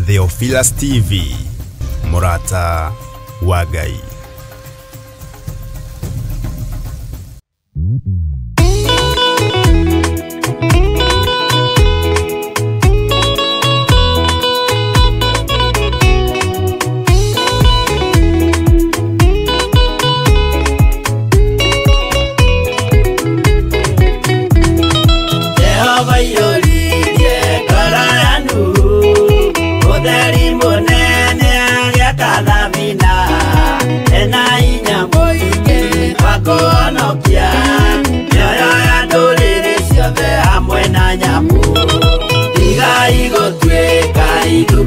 Theophilus TV, Murata wa Ngai.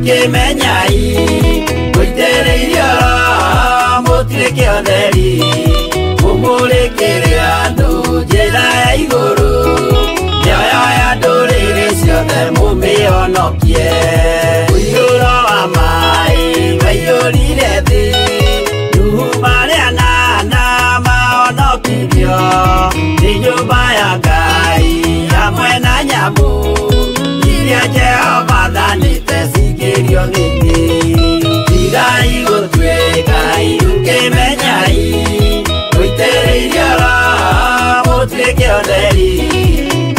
Kimenyai guitĩrĩirio mũtirĩ kĩotheri mũmũrĩkĩre andũ njĩra ya igũrũ mĩoyo ya ndũrĩrĩ ciothe mũmĩhonokie. Ũiyũro wa maĩ waiyũrire thĩ, Nuhu marĩ anana mahonokirio nĩ nyũmba ya Ngai hamwe na nyamũ iria Jehova athanĩte cingĩrio thĩinĩ. Tigai gũtuĩka ũkĩmenyai gũitĩrĩirio mũtirĩ kĩotheri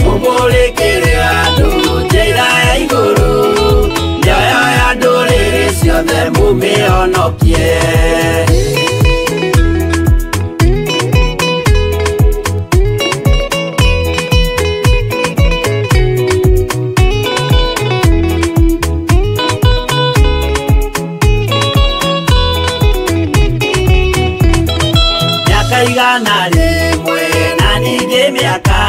mũmũrĩkĩre andũ njĩra ya igũrũ mĩoyo ya ndũrĩrĩ ciothe mũmĩhonokie. Igana rĩmwe na ningĩ mĩaka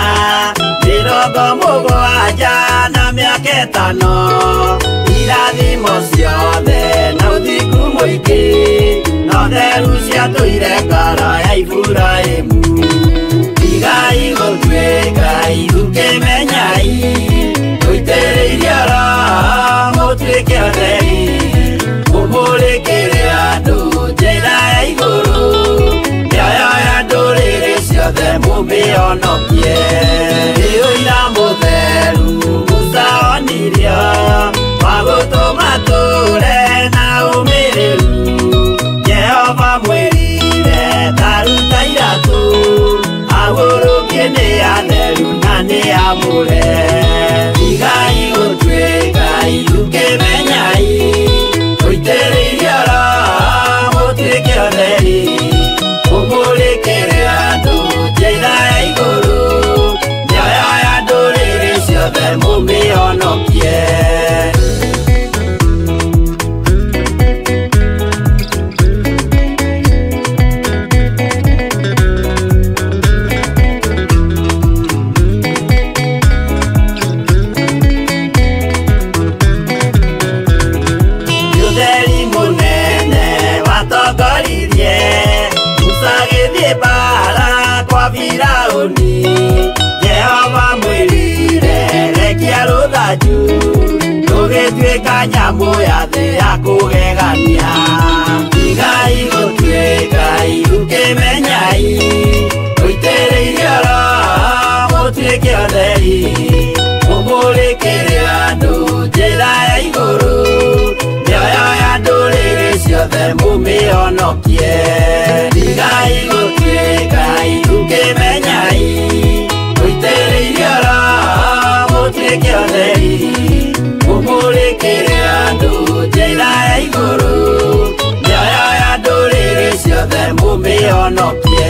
mĩrongo mũgwanja na mĩaka ĩtano, irathimo ciothe na ũthingu mũingĩ na ũtheru ciatũire ngoro ya Iburahĩmu. Tigai gũtuĩka ũkĩmenyai gũitĩrĩirio Roho mũtirĩ kĩotheri mũmũrĩkĩre andũ njĩra ya igũrũ mĩoyo ya ndũrĩrĩ ciothe mũmĩhonokie. Ũira mũtheru Musa onirio wa gũtũma tũre na ũmĩrĩru, Jehova mwĩrire ta ruta iratũ ahurũkie nĩ atheru na nĩ amũre. Tigai gũtuĩka ũkĩmenyai gũitĩrĩirio Roho mũtirĩ kĩotheri mũmũrĩkĩre andũ njĩra ya igũrũ mĩoyo ya ndũrĩrĩ ciothe mũmĩhonokie. Ũtheri mũnene watongoririe Musa agĩthiĩ mbaara kwa Firaũni, Jehova mwĩrire rekia rũthanju rũgĩtuĩka nyamũ ya thĩ ya kũgegania. Tigai gũtuĩka ũkĩmenyai gũitĩrĩirio Roho mũtirĩ kĩotheri mũmũrĩkĩre andũ njĩra ya igũrũ mĩoyo ya ndũrĩrĩ ciothe mũmĩhonokie. Tigai gũtuĩka ũkĩmenyai gũitĩrĩirio Roho mũtirĩ kĩotheri mũmũrĩkĩre andũ njĩra ya igũrũ mĩoyo ya ndũrĩrĩ ciothe mũmĩhonokie.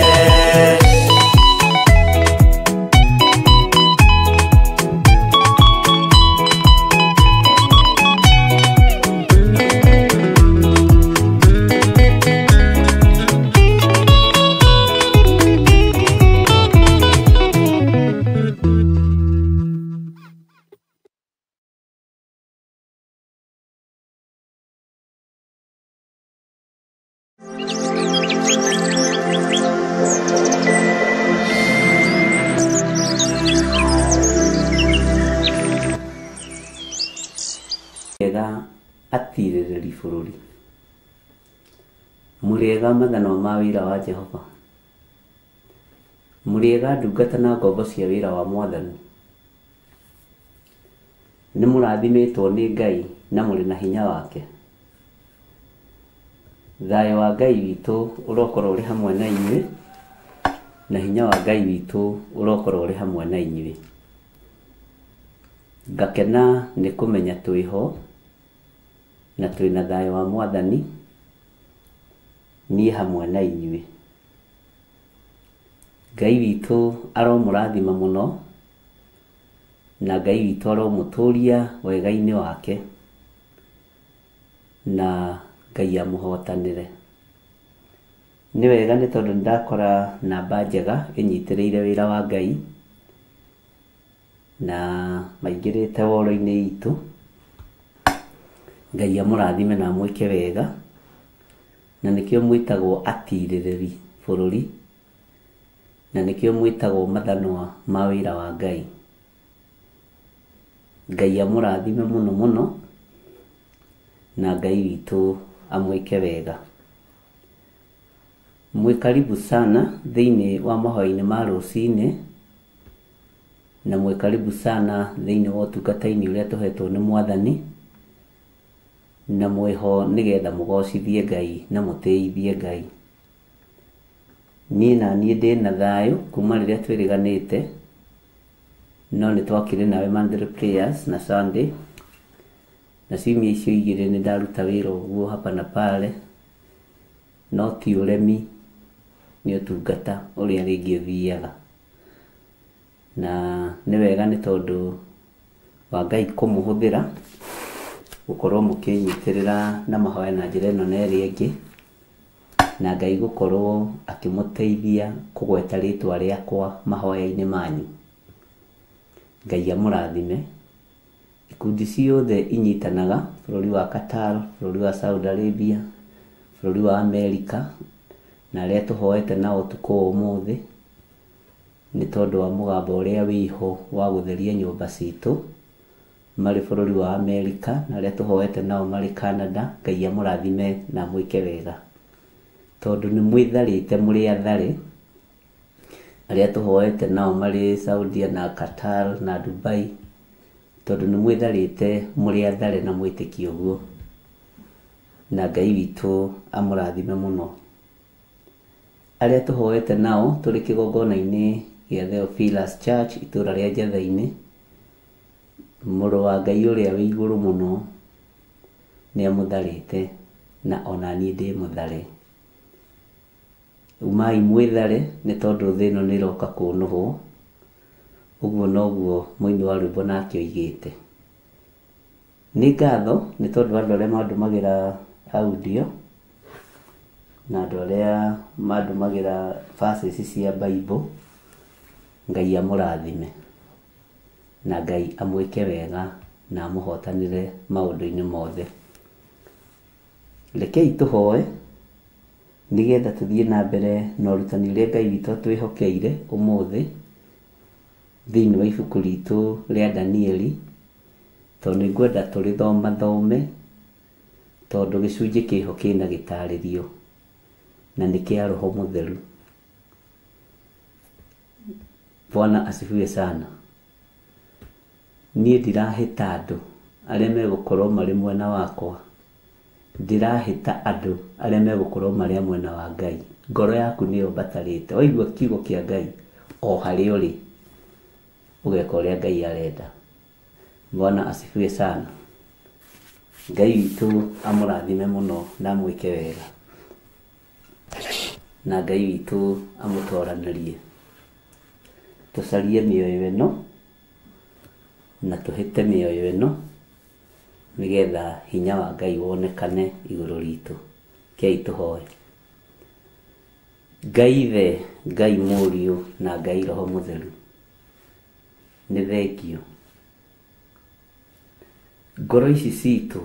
Ega atirĩrĩri bũrũri, mũrĩega mathanwa ma wĩra wa Jehova, mũrĩega ndungata na ngombo cia wĩra wa Mwathani. Nĩ mũrathimĩtwo nĩ Ngai Na mũrĩ na hinya wake. Thayũ wa Ngai witũ ũrokorwo ũrĩ hamwe na inyuĩ, na hinya wa Ngai witũ ũrokorwo ũrĩ hamwe na inyuĩ. Ngakena nĩ kũmenya twĩho na twĩna thayũ wa Mwathani, niĩ hamwe na inyuĩ. Ngai witũ aromũrathima mũno, na Ngai witũ aromũtũria wega-inĩ wake, na Ngai amũhotanĩre. Nĩ wega nĩ tondũ nĩndakora namba njega ĩnyitĩrĩire wĩra wa Ngai, na maingĩrĩte woro-inĩ itũ. Ngai amũrathime na amwĩke wega, na nĩkĩo mwĩtagwo atirĩrĩri bũrũri, na nĩkĩo mwĩtagwo mathanwa ma wĩra wa Ngai. Ngai amũrathime mũno mũno, na Ngai witũ amwĩke wega. Mwĩ karibu sana thĩinĩ wa mahoya-inĩ ma rũcinĩ, na mwĩ karibu sana thĩinĩ wa ũtungata-inĩ ũrĩa tũhetwo nĩ Mwathani, na mwĩho nĩgetha mũgocithie Ngai na mũtĩithie Ngai. Niĩ na niĩ ndĩna thayũ kuma rĩrĩa twĩrĩganĩte, no nĩ twakĩrĩ nawe monthly prayers na Sunday, na ciumia icio igĩrĩ nĩ ndaruta wĩra ũguo hapa na pale, no ti ũremi, nĩ ũtungata ũrĩa rĩngĩ ũthiaga. Na nĩ wega nĩ tondũ wa Ngai kũmũhũthĩra gũkorwo mũkĩnyitĩrĩra na mahoya na njĩra ĩno na ĩrĩa ĩngĩ, na Ngai gũkorwo akĩmũteithia kũgweta rĩtwa rĩakwa mahoya-inĩ manyu. Ngai amũrathime. Ikundi ciothe inyitanaga, bũrũri wa Qatar, bũrũri wa Saudi Arabia, bũrũri wa America, na arĩa tũhoete nao ũtukũ wa ũmũthĩ, nĩ tondũ wa mũgambo ũrĩa wĩho wa gũtheria nyũmba citũ marĩ bũrũri wa America, na arĩa tũhoete nao marĩ Canada. Ngai amũrathime na amwĩke wega, tondũ nĩ mwĩtharĩte mũrĩ athare. Arĩa tũhoete nao marĩ Saudia na Qatar na Dubai, tondũ nĩ mwĩtharĩte mũrĩ athare na mwĩtĩkie ũguo, na Ngai witũ amũrathime mũno. Arĩa tũhoete nao tũrĩ kĩgongona-inĩ gĩa Theophilus Church itũra rĩa Njetha-inĩ, mũrũ wa Ngai ũrĩa wĩ igũrũ mũno nĩ amũtharĩte, na ona niĩ ndĩ mũthare. Umai mwĩthare nĩ tondũ thĩ ĩno nĩ ĩroka kũnũhwo. Ũguo noguo mũini wa rwĩmbo nake oigĩte. Nĩ ngatho nĩ tondũ andũ arĩa mandũmagĩra audio na andũ arĩa mandũmagĩra verses cia Bible, Ngai amũrathime na Ngai amwĩke wega na amũhotanĩre maũndũ-inĩ mothe. Rekei tũhoe nĩgetha tũthiĩ na mbere na ũrutani ũrĩa Ngai witũ atwĩhokeire ũmũthĩ thĩinĩ wa ibuku ritũ rĩa Danieli, tondũ nĩ ngwenda tũrĩthomathome, tondũ gĩcunjĩ kĩho kĩna gĩtarĩrio na nĩ kĩa Roho Mũtheru. Bwana asifiwe sana. Niĩ ndirahĩta andũ arĩa megũkorwo marĩ mwena wakwa, ndirahĩta andũ arĩa megũkorwo marĩ a mwena wa Ngai. Ngoro yaku nĩyo mbatarĩte. Waigua kiugo kĩa Ngai o harĩa ũrĩ, ũgeka ũrĩa Ngai arenda. Bwana asifiwe sana. Ngai witũ amũrathime mũno na amwĩke wega, na Ngai witũ amũtoranĩrie. Tũcarie mĩoyo ĩno na tũhĩte mĩoyo ĩno nĩgetha hinya wa Ngai wonekane igũrũ ritũ. Kei tũhoe. Ngai Ithe, Ngai Mũriũ na Ngai Roho Mũtheru, nĩ thengio. Ngoro ici citũ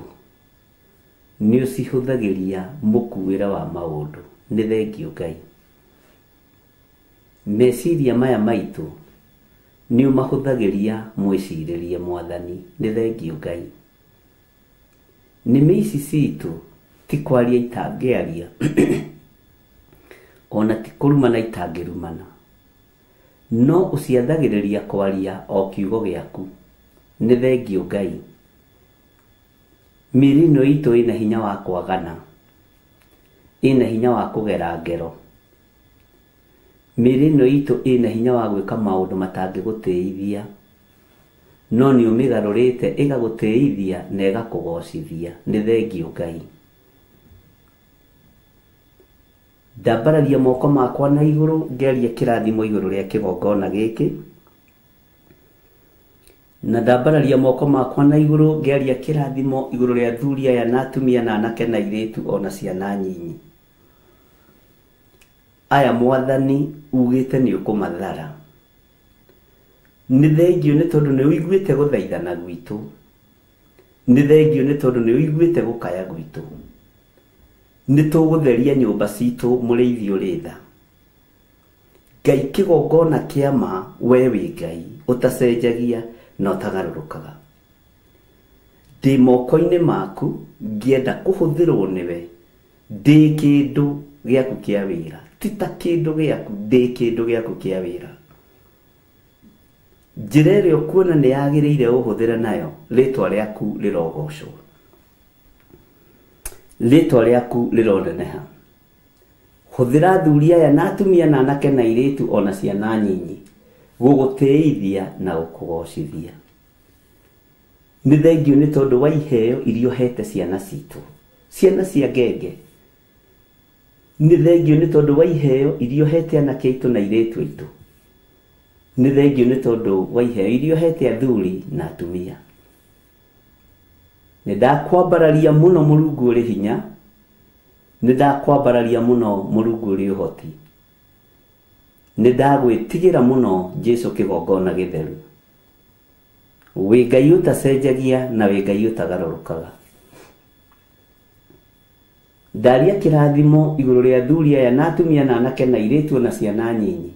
nĩ ũcihũthagĩria mũkuĩre wa maũndũ. Nĩ thengio Ngai. Meciria maya maitũ nĩ ũmahũthagĩria mwĩcirĩrie Mwathani. Nĩ thengio Ngai. Nĩmĩ ici citũ ti kwaria itangĩaria, ona ti kũrumana itangĩrumana, no ũciathagĩrĩria kwaria o kiugo gĩaku. Nĩ thengio Ngai. Mĩĩrĩ ĩno itũ ĩna hinya wa kwagana, ĩna hinya wa kũgera ngero. Mĩĩrĩ ĩno itũ ĩna hinya wa gwĩka maũndũ matangĩgũtĩithia, no nĩ ũmĩgarũrĩte ĩgagũtĩithia na ĩgakũgocithia. Nĩ thengio Ngai. Ndambararia moko makwa na igũrũ ngeria kĩrathimo igũrũ rĩa kĩgongona gĩkĩ, na ndambararia moko makwa na igũrũ ngeria kĩrathimo igũrũ rĩa athuri aya na atumia na anake na airĩtu ona ciana nyinyi. Aya Mwathani ugĩte nĩ ũkũmathara. Nĩ thengio nĩ tondũ nĩ ũiguĩte gũthaithana gwitũ. Nĩ thengio nĩ tondũ nĩ ũiguĩte gũkaya gwitũ. Nĩ tũgũtheria nyũmba citũ mũrĩithi ũrĩ tha. Ngai kĩgongona kĩa ma, we wĩ Ngai ũtacenjagia na ũtagarũrũkaga. Ndĩ moko-inĩ maku ngĩenda kũhũthĩrwo nĩwe, ndĩ kĩndũ gĩaku kĩa wĩra, ti ta kĩndũ gĩaku, ndĩ kĩndũ gĩaku kĩa wĩra. Njĩra ĩrĩa ũkuona nĩ yagĩrĩire ũhũthĩre nayo, rĩtwa rĩaku rĩrogocwo, rĩtwa rĩaku rĩroneneha. Hũthĩra athuri aya na atumia na anake na airĩtu ona ciana nyinyi gũgũtĩithia na gũkũgocithia. Nĩ thengio nĩ tondũ wa iheo iria ũhete ciana citũ, ciana cia ngenge. Nĩ thengio nĩ tondũ wa iheo iria ũhete anake aitũ na airĩtu aitũ. Nĩ thengio nĩ tondũ wa iheo iria ũhete athuri na atumia. Nĩ ndakwambararia mũno Mũrungu ũrĩ hinya, nĩ ndakwambararia mũno Mũrungu ũrĩ ũhoti. Nĩ ndagwĩtigĩra mũno Jesu kĩgongona gĩtheru. Wĩ Ngai ũtacenjagia na wĩ Ngai ũtagarũrũkaga. Ndaria kĩrathimo igũrũ rĩa athuri aya na atumia na anake na airĩtu na ciana nyinyi,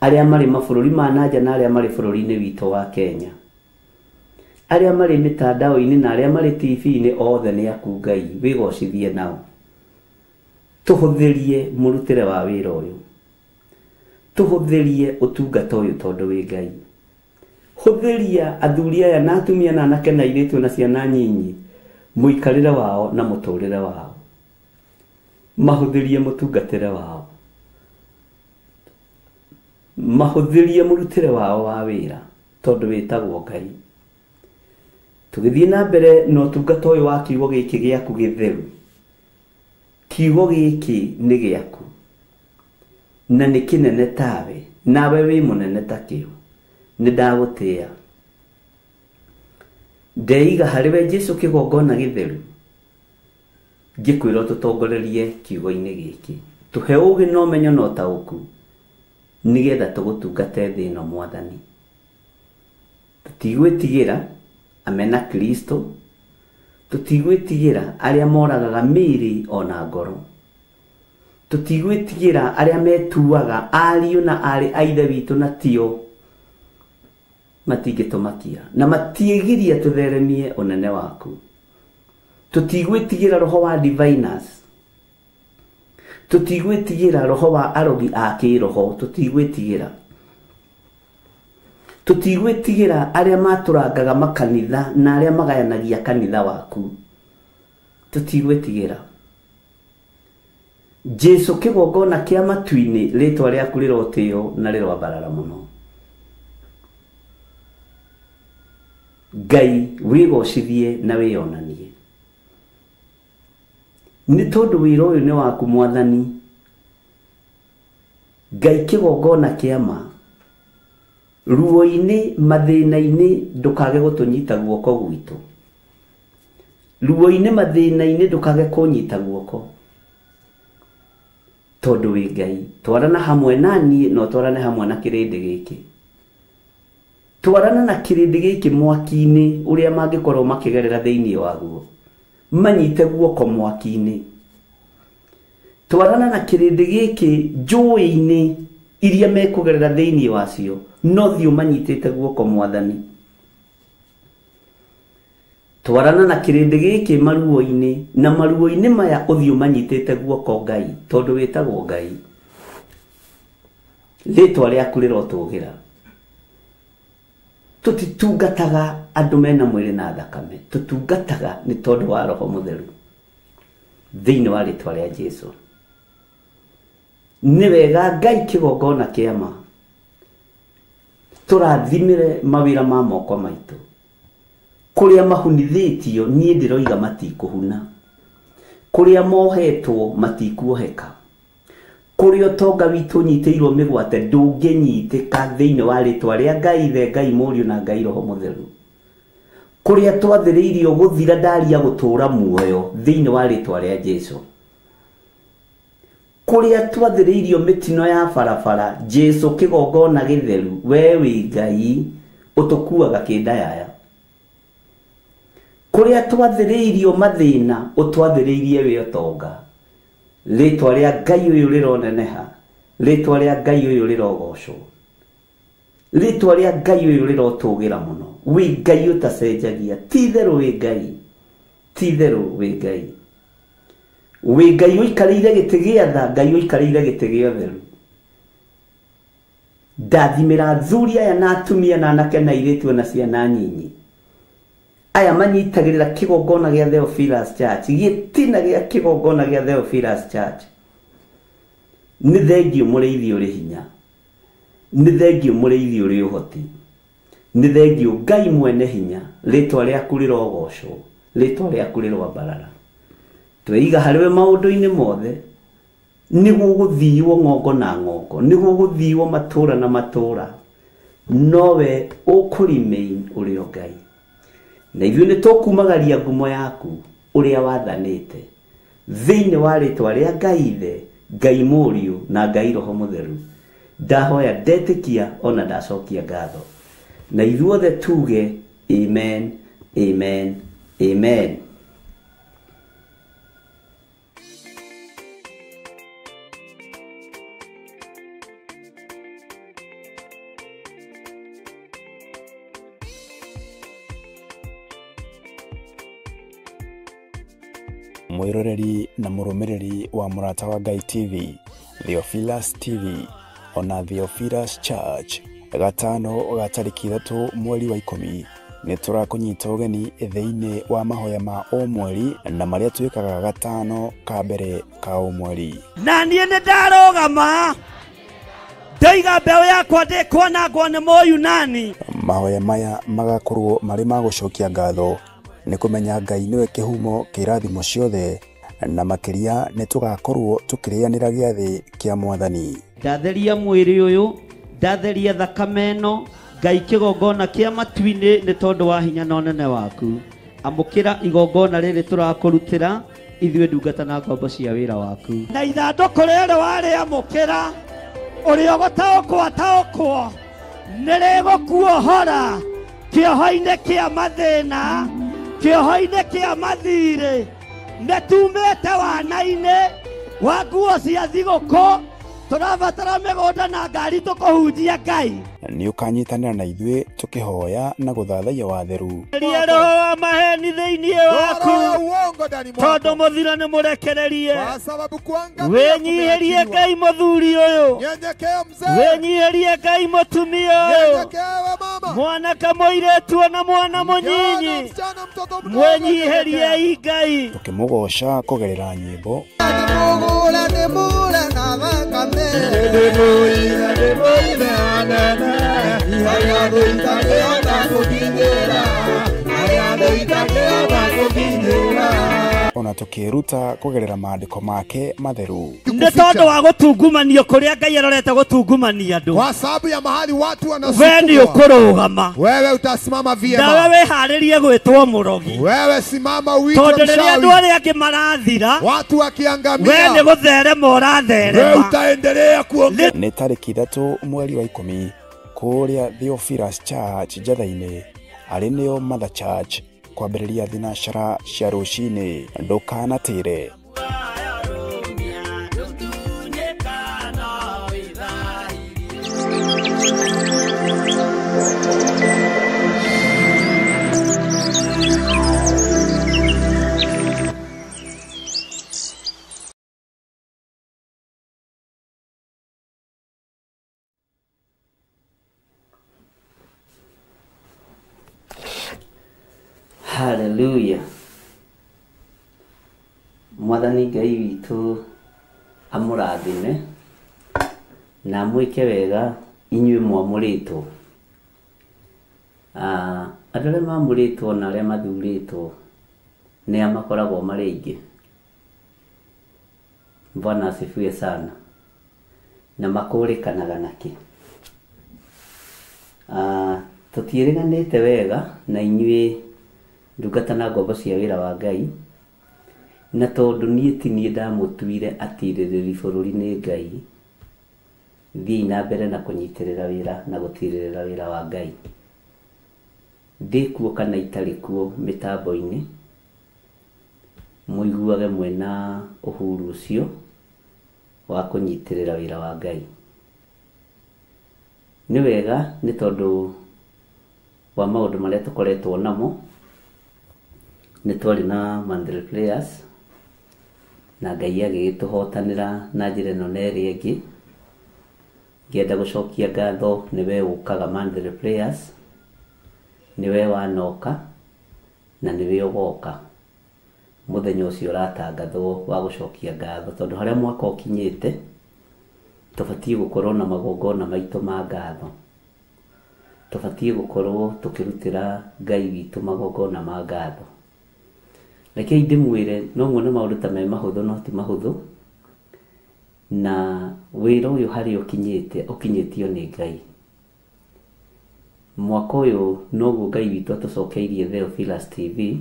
arĩa marĩ mabũrũri ma nanja na arĩa marĩ bũrũri-inĩ witũ wa Kenya, arĩa marĩ mĩtandao-inĩ na arĩa marĩ TV-inĩ, othe nĩ aku Ngai, wĩgocithie nao. Tũhũthĩrie mũrutĩre wa wĩra ũyũ, tũhũthĩrie ũtungata ũyũ tondũ wĩ Ngai. Hũthĩria athuri aya na atumia na anake na airĩtu na ciana nyinyi mũikarĩre wao na mũtũrĩre wao, mahũthĩrie mũtungatĩre wao, mahũthĩrie mũrutĩre wao wa wĩra tondũ wĩtagwo Ngai. Tũgĩthiĩ na mbere na ũtungata ũyũ wa kiugo gĩkĩ gĩaku gĩtheru. Kiugo gĩkĩ nĩ gĩaku na nĩ kĩnene tawe, nawe wĩ mũnene takĩo. Nĩ ndagũtĩĩa. Ndeiga harĩ we Jesu kĩgongona gĩtheru, ngĩkwĩra ũtũtongorerie kiugo-inĩ gĩkĩ. Tũhe ũũgĩ na ũmenyo na ũtaũku nĩgetha tũgũtungate thĩ ĩno Mwathani. Tũtigwĩtigĩra amena Kristo, tũtigwĩtigĩra arĩa moragaga mĩĩrĩ ona ngoro, tũtigwĩtigĩra arĩa metuaga ariũ na aarĩ a Ithe witũ na tio, matingĩtũmakia na matiĩgiria tũtheremie ũnene waku. Tũtigwĩtigĩra roho wa diviners, tũtigwĩtigĩra roho wa arogi a kĩroho, tũtigwĩtigĩra. Tũtigwĩtigĩra arĩa matũrangaga makanitha na arĩa magayanagia kanitha waku, tũtigwĩtigĩra. Jesu kĩgongona kĩa matu-inĩ, rĩtwa rĩaku rĩrotĩo na rĩroambarara mũno. Ngai wĩgocithie na wĩyonanie, nĩ tondũ wĩra ũyũ nĩ waku Mwathani. Ngai kĩgongona kĩa ma, ruo-inĩ mathĩna-inĩ ndũkage gũtũnyita guoko gwitũ. Ruo-inĩ mathĩna-inĩ ndũkage kũnyita guoko, tondũ wĩ Ngai. Twarana hamwe na niĩ na ũtwarane hamwe na kĩrĩndĩ gĩkĩ. Twarana na kĩrĩndĩ gĩkĩ mwaki-inĩ ũrĩa mangĩkorwo makĩgerera thĩinĩ waguo, manyite guoko mwaki-inĩ. Twarana na kĩrĩndĩ gĩkĩ njũĩ-inĩ iria mekũgerera thĩinĩ wacio, no thiĩ ũmanyitĩte guoko Mwathani. Twarana na kĩrĩndĩ gĩkĩ maruo-inĩ, na maruo-inĩ maya ũthiĩ ũmanyitĩte guoko Ngai, tondũ wĩtagwo Ngai. Rĩtwa rĩaku rĩrotũgĩra. Tũtitungataga andũ mena mwĩrĩ na thakame, tũtungataga nĩ tondũ wa Roho Mũtheru thĩinĩ wa rĩtwa rĩa Jesũ. Nĩ wega Ngai kĩgongona kĩa ma tũrathimĩre mawĩra ma moko maitũ. Kũrĩa mahunithĩtio niĩ ndĩroiga matikũhuna, kũrĩa mohetwo matikuoheka, kũrĩa ũtonga witũ ũnyitĩirwo mĩgwate ndũngĩnyitĩka thĩinĩ wa rĩtwa rĩa Ngai Ithe, Ngai Mũriũ na Ngai Roho Mũtheru. Kũrĩa twathĩrĩirio gũthira ndaria gũtũra muoyo thĩinĩ wa rĩtwa rĩa Jesũ. Kũrĩa twathĩrĩirio mĩtino ya barabara, Jesũ kĩgongona gĩtheru, we wĩ Ngai ũtũkuaga kĩndayaya. Kũrĩa twathĩrĩirio mathĩna, ũtwathĩrĩirie wĩ ũtonga. Rĩtwa rĩa Ngai ũyũ rĩroneneha, rĩtwa rĩa Ngai ũyũ rĩrogocwo, rĩtwa rĩa Ngai ũyũ rĩrotũgĩra mũno. Wĩ Ngai ũtacenjagia, ti itherũ wĩ Ngai, ti itherũ wĩ Ngai. Wĩ Ngai ũikarĩire gĩtĩ gĩa tha, Ngai ũikarĩire gĩtĩ gĩa ũtheru. Ndathimĩra athuri aya na atumia na anake na airĩtu na ciana nyinyi aya manyitagĩrĩra kĩgongona gĩa Theophilus Church, gĩtina gĩa kĩgongona gĩa Theophilus Church. Nĩ thengio mũrĩithi ũrĩ hinya, nĩ thengio mũrĩithi ũrĩ ũhoti, nĩ thengio Ngai mwene hinya. Rĩtwa rĩaku rĩrogocwo, rĩtwa rĩaku rĩroambarara. Tweiga harĩwe maũndũ-inĩ mothe, nĩguo gũthiiwo ng'ongo na ng'ongo, nĩguo gũthiiwo matũra na matũra, nowe ũkũremain ũrĩ o Ngai. Na ithuĩ nĩ tũkumagaria ngumo yaku ũrĩa wathanĩte thĩinĩ wa rĩtwa rĩa Ngai Ithe, Ngai Mũriũ na Ngai Roho Mũtheru. Ndahoya ndetĩkia ona ndacokia ngatho, na ithuothe tuge amen, amen, amen. Mwiroreri na mũrũmĩrĩri wa Mũrata wa Ngai TV, Theophilus TV, ona Theophilus Church, gatano ga tarĩki 3 mweri wa 10 nĩ tũrakũnyita ũgeni thĩinĩ wa mahoya ma o mweri na marĩa twĩkaga gatano ka mbere ka o mweri. Na niĩ nĩ ndarũgama ndoiga mbeũ yakwa ndĩkwanangwo nĩ Mũyunani. Mahoya maya magakorwo marĩ ma gũcokia ngatho nĩ kũmenya Ngai nĩwe kĩhumo kĩa irathimo ciothe, na makĩria nĩ tũgakorwo tũkĩrĩanĩra gĩathĩ kĩa Mwathani. Ndatheria mwĩrĩ ũyũ, ndatheria thakame ĩno, Ngai kĩgongona kĩa matu-inĩ nĩ tondũ wa hinya na ũnene waku. Amũkĩra igongona rĩrĩ tũrakũrutĩra ithuĩ ndungata na ngombo cia wĩra waku. Na ithandũkũ rĩrĩ warĩamũkĩra, ũrĩa ũgũtaũkwo ataũkwo, nĩ rĩgũkuohora kĩoho-inĩ kĩa mathĩna, kĩoho-inĩ kĩa mathirĩ. Nĩ tumĩte wana-inĩ wa nguo cia thigũkũ, tũrabatara mĩgũnda na ngari tũkũhunjia Ngai. Nĩ ũkanyitanĩra na ithuĩ tũkĩhoya na gũthathaiya watheru. Ria roho wa maheni thĩinĩ waku, tondũ mũthiro nĩ mũrekererie. Wĩnyihĩrie Ngai mũthuri ũyũ, wĩnyihĩrie Ngai mũtumia ũyũ, mwanake mũirĩtu ona mwana mũnyinyi, mwĩnyihĩriei Ngai. Tũkĩmũgoca kũgerera nyĩmbo, ona tũkĩruta kũgerera maandĩko make matheru. Nĩ tondũ wa gũtungumanio kũrĩa Ngai arorete gũtungumania andũ. Kwa sababu ya mahali watu wanasukumwa. We nĩ ũkũrũgama. Wewe utasimama vyema. Nawe wĩharĩrie gwĩtwo mũrogi. Wewe simama uitwe mchawi. Tondũ rĩrĩa andũ arĩa angĩ marathira, watu wakiangamia, we nĩ gũtherema ũratherema. Wewe utaendelea kuongea. Nĩ tarĩki 3 mweri wa 10 kũrĩa Theophilus Church Njatha-inĩ, arĩ nĩo Mother Church, kwambĩrĩria thinacara cia rũcinĩ. Ndũkanatĩre. Hallelujah. Mwathani Ngai witũ amũrathime na amwĩke wega inyuĩ mwamũrĩtwo. Andũ arĩa mamũrĩtwo na arĩa mathurĩtwo nĩ a makoragwo marĩ aingĩ. Bwana asifiwe sana. Na makũrĩkanaga nakĩ? Tũtiĩrĩganĩte wega na inyuĩ ndungata na ngombo cia wĩra wa Ngai, na tondũ niĩ ti niĩ ndamũtuire atirĩrĩri bũrũri nĩ Ngai, thiĩi na mbere na kũnyitĩrĩra wĩra na gũtirĩrĩra wĩra wa Ngai. Ndĩ kuo kana itarĩ kuo mĩtambo-inĩ, mũiguage mwĩna ũhuru ũcio wa kũnyitĩrĩra wĩra wa Ngai. Nĩ wega nĩ tondũ wa maũndũ marĩa tũkoretwo namo, nĩ twarĩ na monthly prayers na Ngai agĩgĩtũhotanĩra na njĩra ĩno na ĩrĩa ĩngĩ. Ngĩenda gũcokia ngatho nĩ we ũkaga monthly prayers, nĩ we wanoka na nĩ we ũgoka mũthenya ũcio ũratangathwo wa gũcokia ngatho, tondũ harĩa mwaka ũkinyĩte tũbatiĩ gũkorwo na magongona maitũ ma ngatho, tũbatiĩ gũkorwo tũkĩrutĩra Ngai witũ magongona ma ngatho. Rekei ndĩmwĩre no muone maũndũ ta me mahũthũ no ti mahũthũ, na wĩra ũyũ harĩa ũkinyĩte ũkinyĩtio nĩ Ngai. Mwaka ũyũ noguo Ngai witũ atũcokeirie Theophilus TV,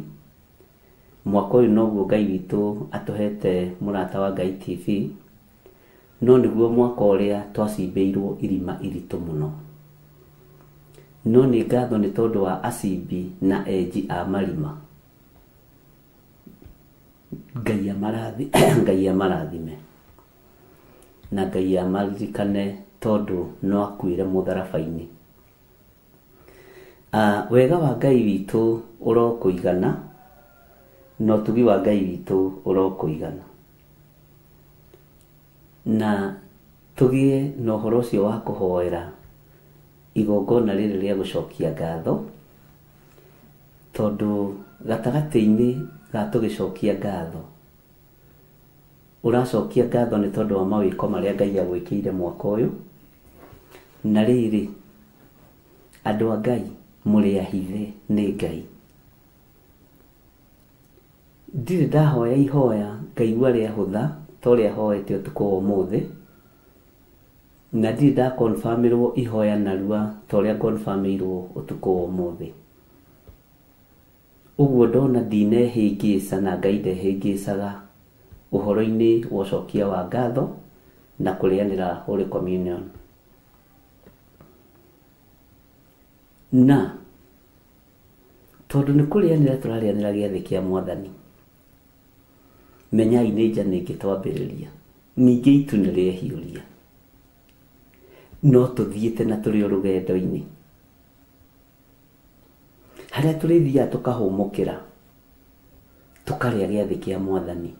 mwaka ũyũ noguo Ngai witũ atũhete Mũrata wa Ngai TV, no nĩguo mwaka ũrĩa twacimbĩirwo irima iritũ mũno. No nĩ ngatho nĩ tondũ wa acimbi na enji a marima. Ngai Ngai amarathime na Ngai amaririkane tondũ no akuĩre mũtharaba-inĩ. Wega wa Ngai witũ ũrokũigana na ũtugi wa Ngai witũ ũrokũigana, na tũgĩe na ũhoro ũcio wa kũhoera igongona rĩrĩ rĩa gũcokia ngatho, tondũ gatagatĩ-inĩ ga tũgĩcokia ngatho, ũracokia ngatho nĩ tondũ wa mawĩko marĩa Ngai agwĩkĩire mwaka ũyũ. Na rĩrĩ, andũ a Ngai mũrĩ ahithe nĩ Ngai. Ndirĩ ndahoya ihoya ngaigua rĩahũtha ta ũrĩa hoete ũtukũ wa ũmũthĩ, na ndirĩ ndakonfirmĩrwo ihoya narua ta ũrĩa ngonfirmĩirwo ũtukũ wa ũmũthĩ. Ũguo ndona ndinehĩngĩca na Ngai ndehĩngĩcaga ũhoro-inĩ wa ũcokia wa ngatho na kũrĩanĩra Holy Communion. Na tondũ nĩ kũrĩanĩra tũrarĩanĩra gĩathĩ kĩa Mwathani, menyai nĩ njana ĩngĩ twambĩrĩria, ningĩ itu nĩ rĩehiũria, no tũthiĩte na tũrĩ o rũgendo-inĩ harĩa tũrĩthiaga tũkahũmũkĩra, tũkarĩa gĩathĩ kĩa Mwathani,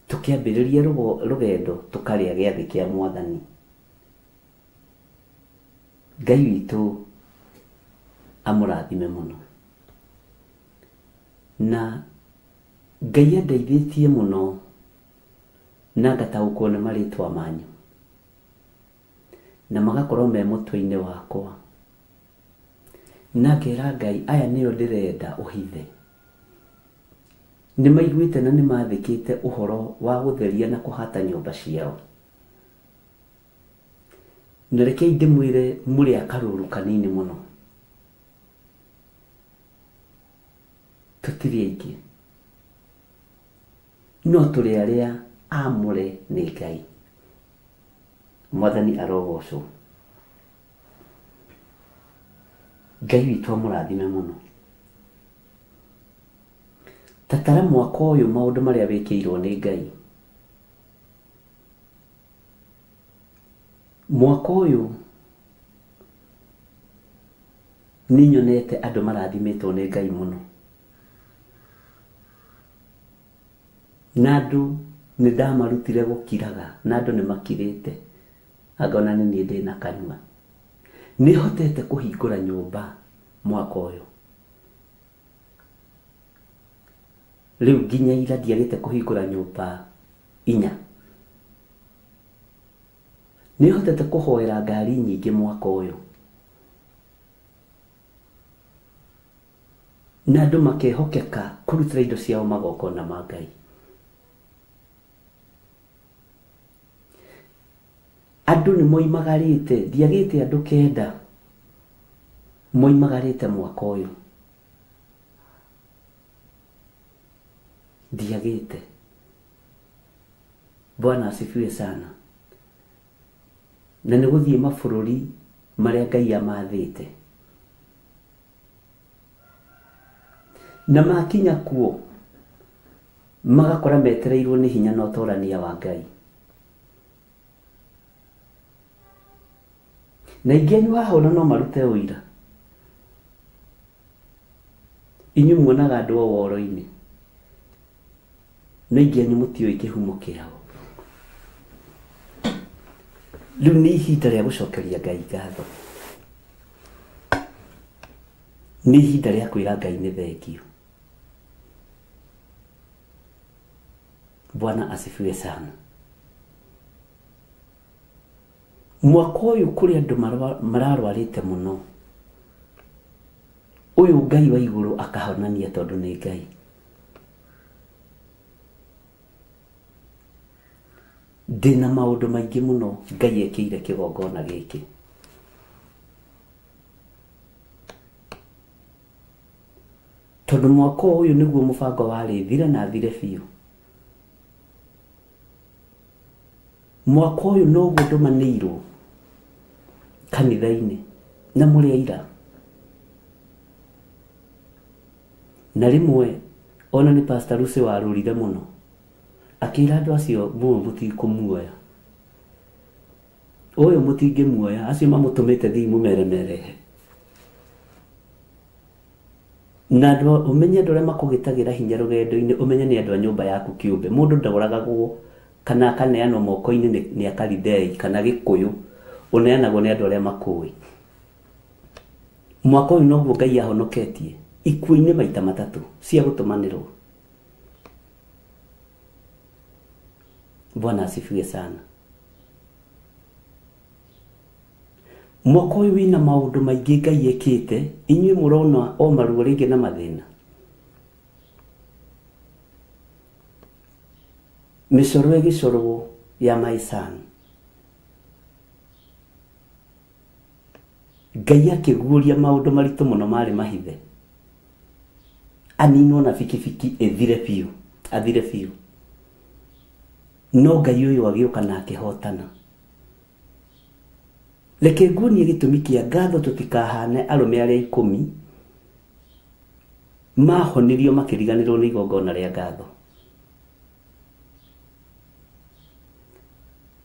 tũkĩambĩrĩria rũgendo tũkarĩa gĩathĩ kĩa Mwathani. Ngai witũ amũrathime mũno, na Ngai andeithĩtie mũno na ngataũkwo nĩ marĩtwa manyu na magakorwo me mũtwe-inĩ wakwa, na ngera Ngai aya nĩo ndĩrenda ũhithe. Nĩ maiguĩte na nĩ mathĩkĩte ũhoro wa gũtheria na kũhata nyũmba ciao. Na rekei ndĩmwĩre mũrĩ a karũũru kanini mũno, tũtirĩ aingĩ, no tũrĩ arĩa aamũre nĩ Ngai. Mwathani arogocwo. Ngai witũ amũrathime mũno. Tatara mwaka ũyũ maũndũ marĩa wĩkĩirwo nĩ Ngai. Mwaka ũyũ nĩ nyonete andũ marathimĩtwo nĩ Ngai mũno, na andũ nĩ ndamarutire gũkiraga, na andũ nĩ makirĩte, angona nĩ niĩ ndĩna kanua. Nĩ hotete kũhingũra nyũmba mwaka ũyũ. Rĩu nginya ira ndiagĩte kũhingũra nyũmba 4. Nĩ hotete kũhoera ngari nyingĩ mwaka ũyũ. Na andũ makehokeka kũrutĩra indo ciao magongona ma Ngai. Andũ nĩ moimagarĩte, ndiagĩte andũ 9 moimagarĩte mwaka ũyũ. Ndiagĩte. Bwana asifiwe sana. Na nĩ gũthiĩ mabũrũri marĩa Ngai amathĩte. Na makinya kuo magakora metereirwo nĩ hinya na ũtorania wa Ngai. Na ingĩ anyu haha ona no marute ũira. Inyuĩ muonaga andũ o woro-inĩ, no ingĩ anyu mũtiũĩ kĩhumo kĩao. Rĩu nĩ ihinda rĩa gũcokeria Ngai ngatho. Nĩ ihinda rĩa kwĩra Ngai nĩ thengio. Bwana asifiwe sana. Mwaka ũyũ kũrĩ andũ mararwarĩte mũno. Ũyũ Ngai wa igũrũ akahonania tondũ nĩ Ngai. Ndĩna maũndũ maingĩ mũno Ngai ekĩire kĩgongona gĩkĩ. Tondũ mwaka ũyũ nĩguo mũbango warĩ thire na thire biũ. Mwaka ũyũ noguo ndũmanĩirwo kanitha-inĩ na mũrĩ aira. Na rĩmwe ona nĩ Pastor Lucy warũrire mũno akĩra andũ acio mũũ mũtikũmuoya, ũyũ mũtingĩmuoya, acio mamũtũmĩte thiĩ mũmeremerehe. Na andũ ũmenye andũ arĩa makũgĩtagĩra hinya rũgendo-inĩ, ũmenye nĩ andũ a nyũmba yaku kĩũmbe. Mũndũ ndagũragagwo kana akaneanwo moko-inĩ nĩ akarithei kana Gĩkũyũ, ũneanagwo nĩ andũ arĩa makũĩ. Mwaka ũyũ noguo Ngai ahonoketie ikuũ-inĩ maita 3 cia gũtũmanĩrwo. Bwana asifiwe sana. Mwaka ũyũ wĩna maũndũ maingĩ Ngai ekĩte, inyuĩ mũrona o maruo rĩngĩ na mathĩna. Mĩcoro ĩgĩcorwo ya my son. Ngai akĩguũria maũndũ maritũ mũno marĩ mahithe. Aninwo na bikibiki ĩthire biũ, athire biũ. No Ngai ũyũ agĩũka na akĩhotana. Reke nguonie gĩtũmi kĩa ngatho tũtikahane arũme arĩa 10 mahonirio makĩriganĩrwo nĩ igongona rĩa ngatho.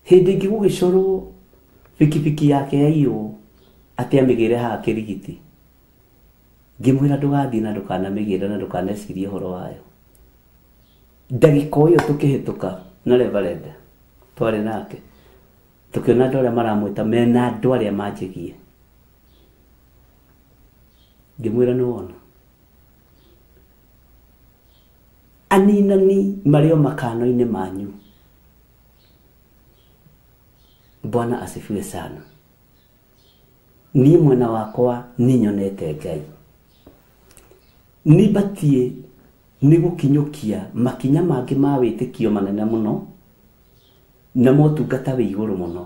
Hĩndĩ ĩngĩ gũgĩcorwo bikibiki yake yaiywo atĩ amĩgĩre haha kĩrigiti. Ngĩmwĩra ndũgathiĩ na ndũkanamĩgĩre na ndũkanecirie ũhoro wayo. Ndagĩka ĩyo tũkĩhĩtũka na Reverend twarĩ nake, tũkĩona andũ arĩa maramwĩta mena andũ arĩa manjĩgie. Ngĩmwĩra nĩ wona. Aninani marĩ o makano-inĩ manyu. Bwana asifiwe sana. Niĩ mwena wakwa nĩ nyonete Ngai. Nĩ batiĩ nĩ gũkinyũkia makinya mangĩ ma wĩtĩkio manene mũno na motungata wĩ igũrũ mũno,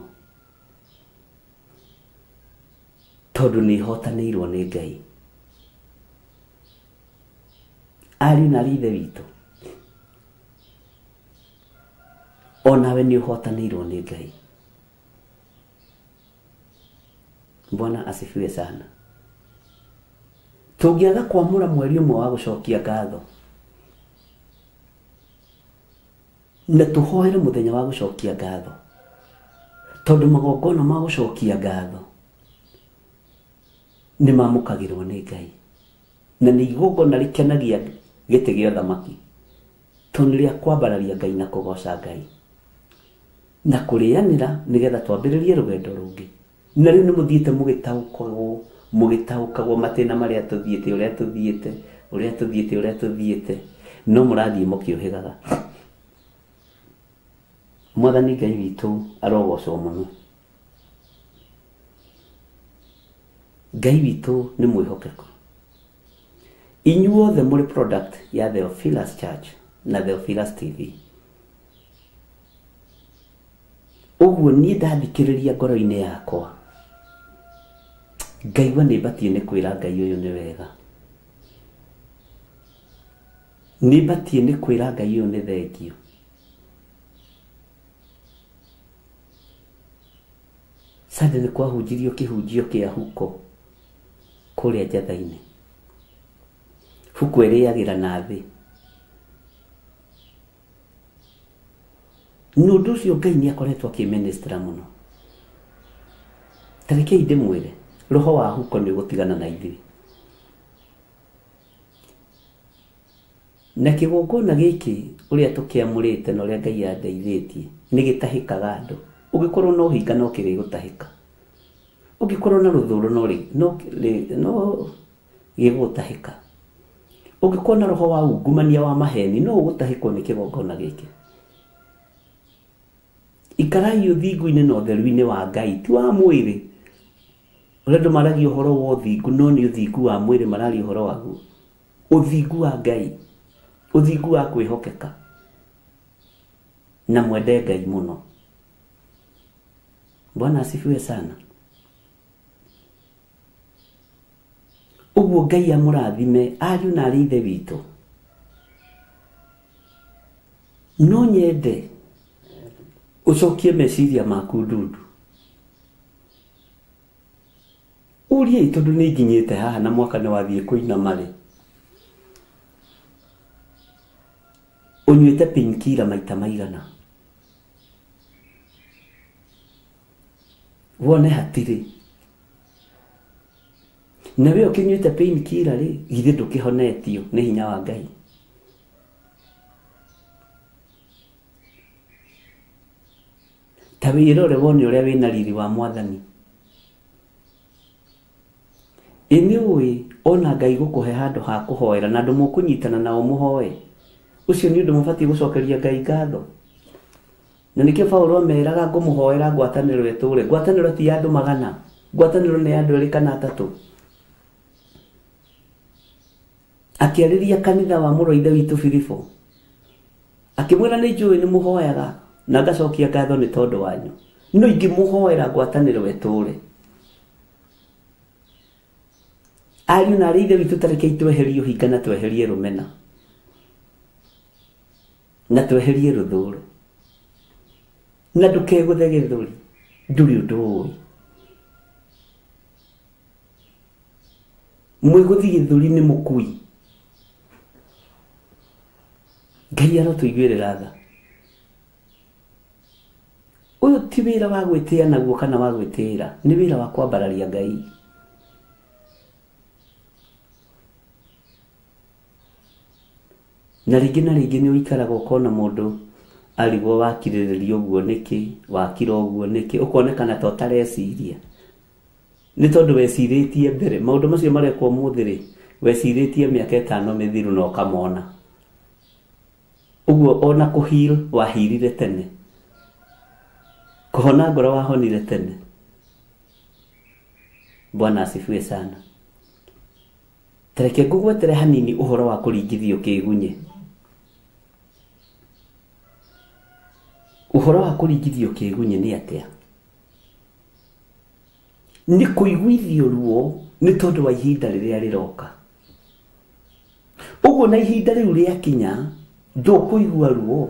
tondũ nĩ hotanĩirwo nĩ Ngai. Ariũ na aarĩ a Ithe witũ, onawe nĩ ũhotanĩirwo nĩ Ngai. Bwana asifiwe sana. Tũngĩaga kwamũra mweri ũmwe wa gũcokia ngatho na tũhoere mũthenya wa gũcokia ngatho, tondũ magongona ma gũcokia ngatho nĩ mamũkagĩrwo nĩ Ngai, na nĩ igongona rĩkenagia gĩtĩ gĩa ũthamaki, tondũ nĩ rĩa kwambararia Ngai na kũgoca Ngai na kũrĩanĩra nĩgetha twambĩrĩrie rũgendo rũngĩ. Na rĩu nĩ mũthiĩte mũgĩtaũkagwo matĩna marĩa tũthiĩte, ũrĩa tũthiĩte, ũrĩa tũthiĩte, ũrĩa tũthiĩte. No mũrathiĩ mũkĩũhĩgaga. Mwathani Ngai witũ arogocwo mũno. Ngai witũ nĩ mwĩhokeku. Inyuothe mũrĩ product ya Theophilus Church na Theophilus TV. Ũguo niĩ ndathikĩrĩria ngoro-inĩ yakwa, ngaigua nĩ batiĩ nĩ kwĩra Ngai ũyũ nĩ wega. Nĩ batiĩ nĩ kwĩra Ngai ũyũ nĩ thengio. Sunday nĩ kwahunjirio kĩhunjio kĩa huko kũrĩa njatha-inĩ. Huko ĩrĩagĩra na thĩ. Nĩ ũndũ ũcio Ngai nĩ akoretwo akĩministra mũno. Ta rekei ndĩmwĩre, roho wa huko nĩ ũgũtigana na ithuĩ. Na kĩgongona gĩkĩ ũrĩa tũkĩamũrĩte na ũrĩa Ngai andeithĩtie nĩ gĩtahĩkaga andũ. Ũngĩkorwo na ũhinga no kĩrĩgũtahĩka. Ũngĩkorwo na rũthũũro no gĩgũtahĩka. Ũngĩkorwo na roho wa ungumania wa maheni no ũgũtahĩkwo nĩ kĩgongona gĩkĩ. Ikarai ũthingu-inĩ na ũtheru-inĩ wa Ngai, ti wa mwĩrĩ. Ũrĩa andũ maragia ũhoro wa ũthingu, no nĩ ũthingu wa mwĩrĩ mararia ũhoro waguo. Ũthingu wa Ngai, ũthingu wa kwĩhokeka. Na mwende Ngai mũno. Bwana asifiwe sana. Ũguo Ngai amũrathime ariũ na arĩ ithe witũ. No nyende ũcokie meciria maku ndundu. Ũrie tondũ nĩ nginyĩte haha na mwaka nĩ wathiĩ kũinama rĩ. Ũnyuĩte painkiller maita maigana? Wone hatirĩ. Na we ũkĩnyuĩte painkiller rĩ, githĩ ndũkĩhonetio nĩ hinya wa Ngai? Ta wĩrore wone ũrĩa wĩna riri wa Mwathani. Ĩ nĩ ũĩ ona Ngai gũkũhe handũ ha kũhoera na andũ mũkũnyitana nao mũhoe. Ũcio nĩ ũndũ mũbatiĩ gũcokeria Ngai ngatho. Na nĩkĩo Paũlũ ameraga ngũmũhoera ngwatanĩro ĩtũũre. Ngwatanĩro ti ya andũ magana. Ngwatanĩro nĩ ya andũ erĩ kana atatũ. Akĩarĩria kanitha wa mũrũ wa ithe witũ Filipo. Akĩmwĩra nĩ njũĩ nĩ mũhoyaga na ngacokia ngatho nĩ tondũ wanyu. No ingĩmũhoera ngwatanĩro ĩtũũre. Ariũ na arĩ ithe witũ ta rekei tweherie ũhinga na tweherie rũmena. Na tweherie rũthũũro. Na ndũkegũthe gĩthũri, ndũrĩ ũndũ ũĩ. Mwĩgũthi gĩthũri nĩ mũkui. Ngai arotũiguĩrĩra tha. Ũyũ ti wĩra wa gwĩtĩa naguo kana wa gwĩtĩĩra, nĩ wĩra wa kwambararia Ngai. Na rĩngĩ na rĩngĩ nĩ ũikaraga ũkona mũndũ arigwo wakirĩrĩria ũguo nĩkĩ, wakira ũguo nĩkĩ, ũkonekana ta ũtareciria. Nĩ tondũ wecirĩtie mbere, maũndũ macio marekwo ũmũthĩ rĩ, wecirĩtie mĩaka ĩtano mĩthiru na ũkamona. Ũguo ona kũheal wahirire tene. Kũhona ngoro wahonire tene. Bwana asifiwe sana. Ta reke ngũgwetere hanini ũhoro wa kũringithio kĩgunyĩ. Ũhoro wa kũringithio kĩgunyĩ nĩ atĩa? Nĩ kũiguithio ruo nĩ tondũ wa ihinda rĩrĩa rĩroka. Ũguo na ihinda rĩu rĩakinya ndũkũigua ruo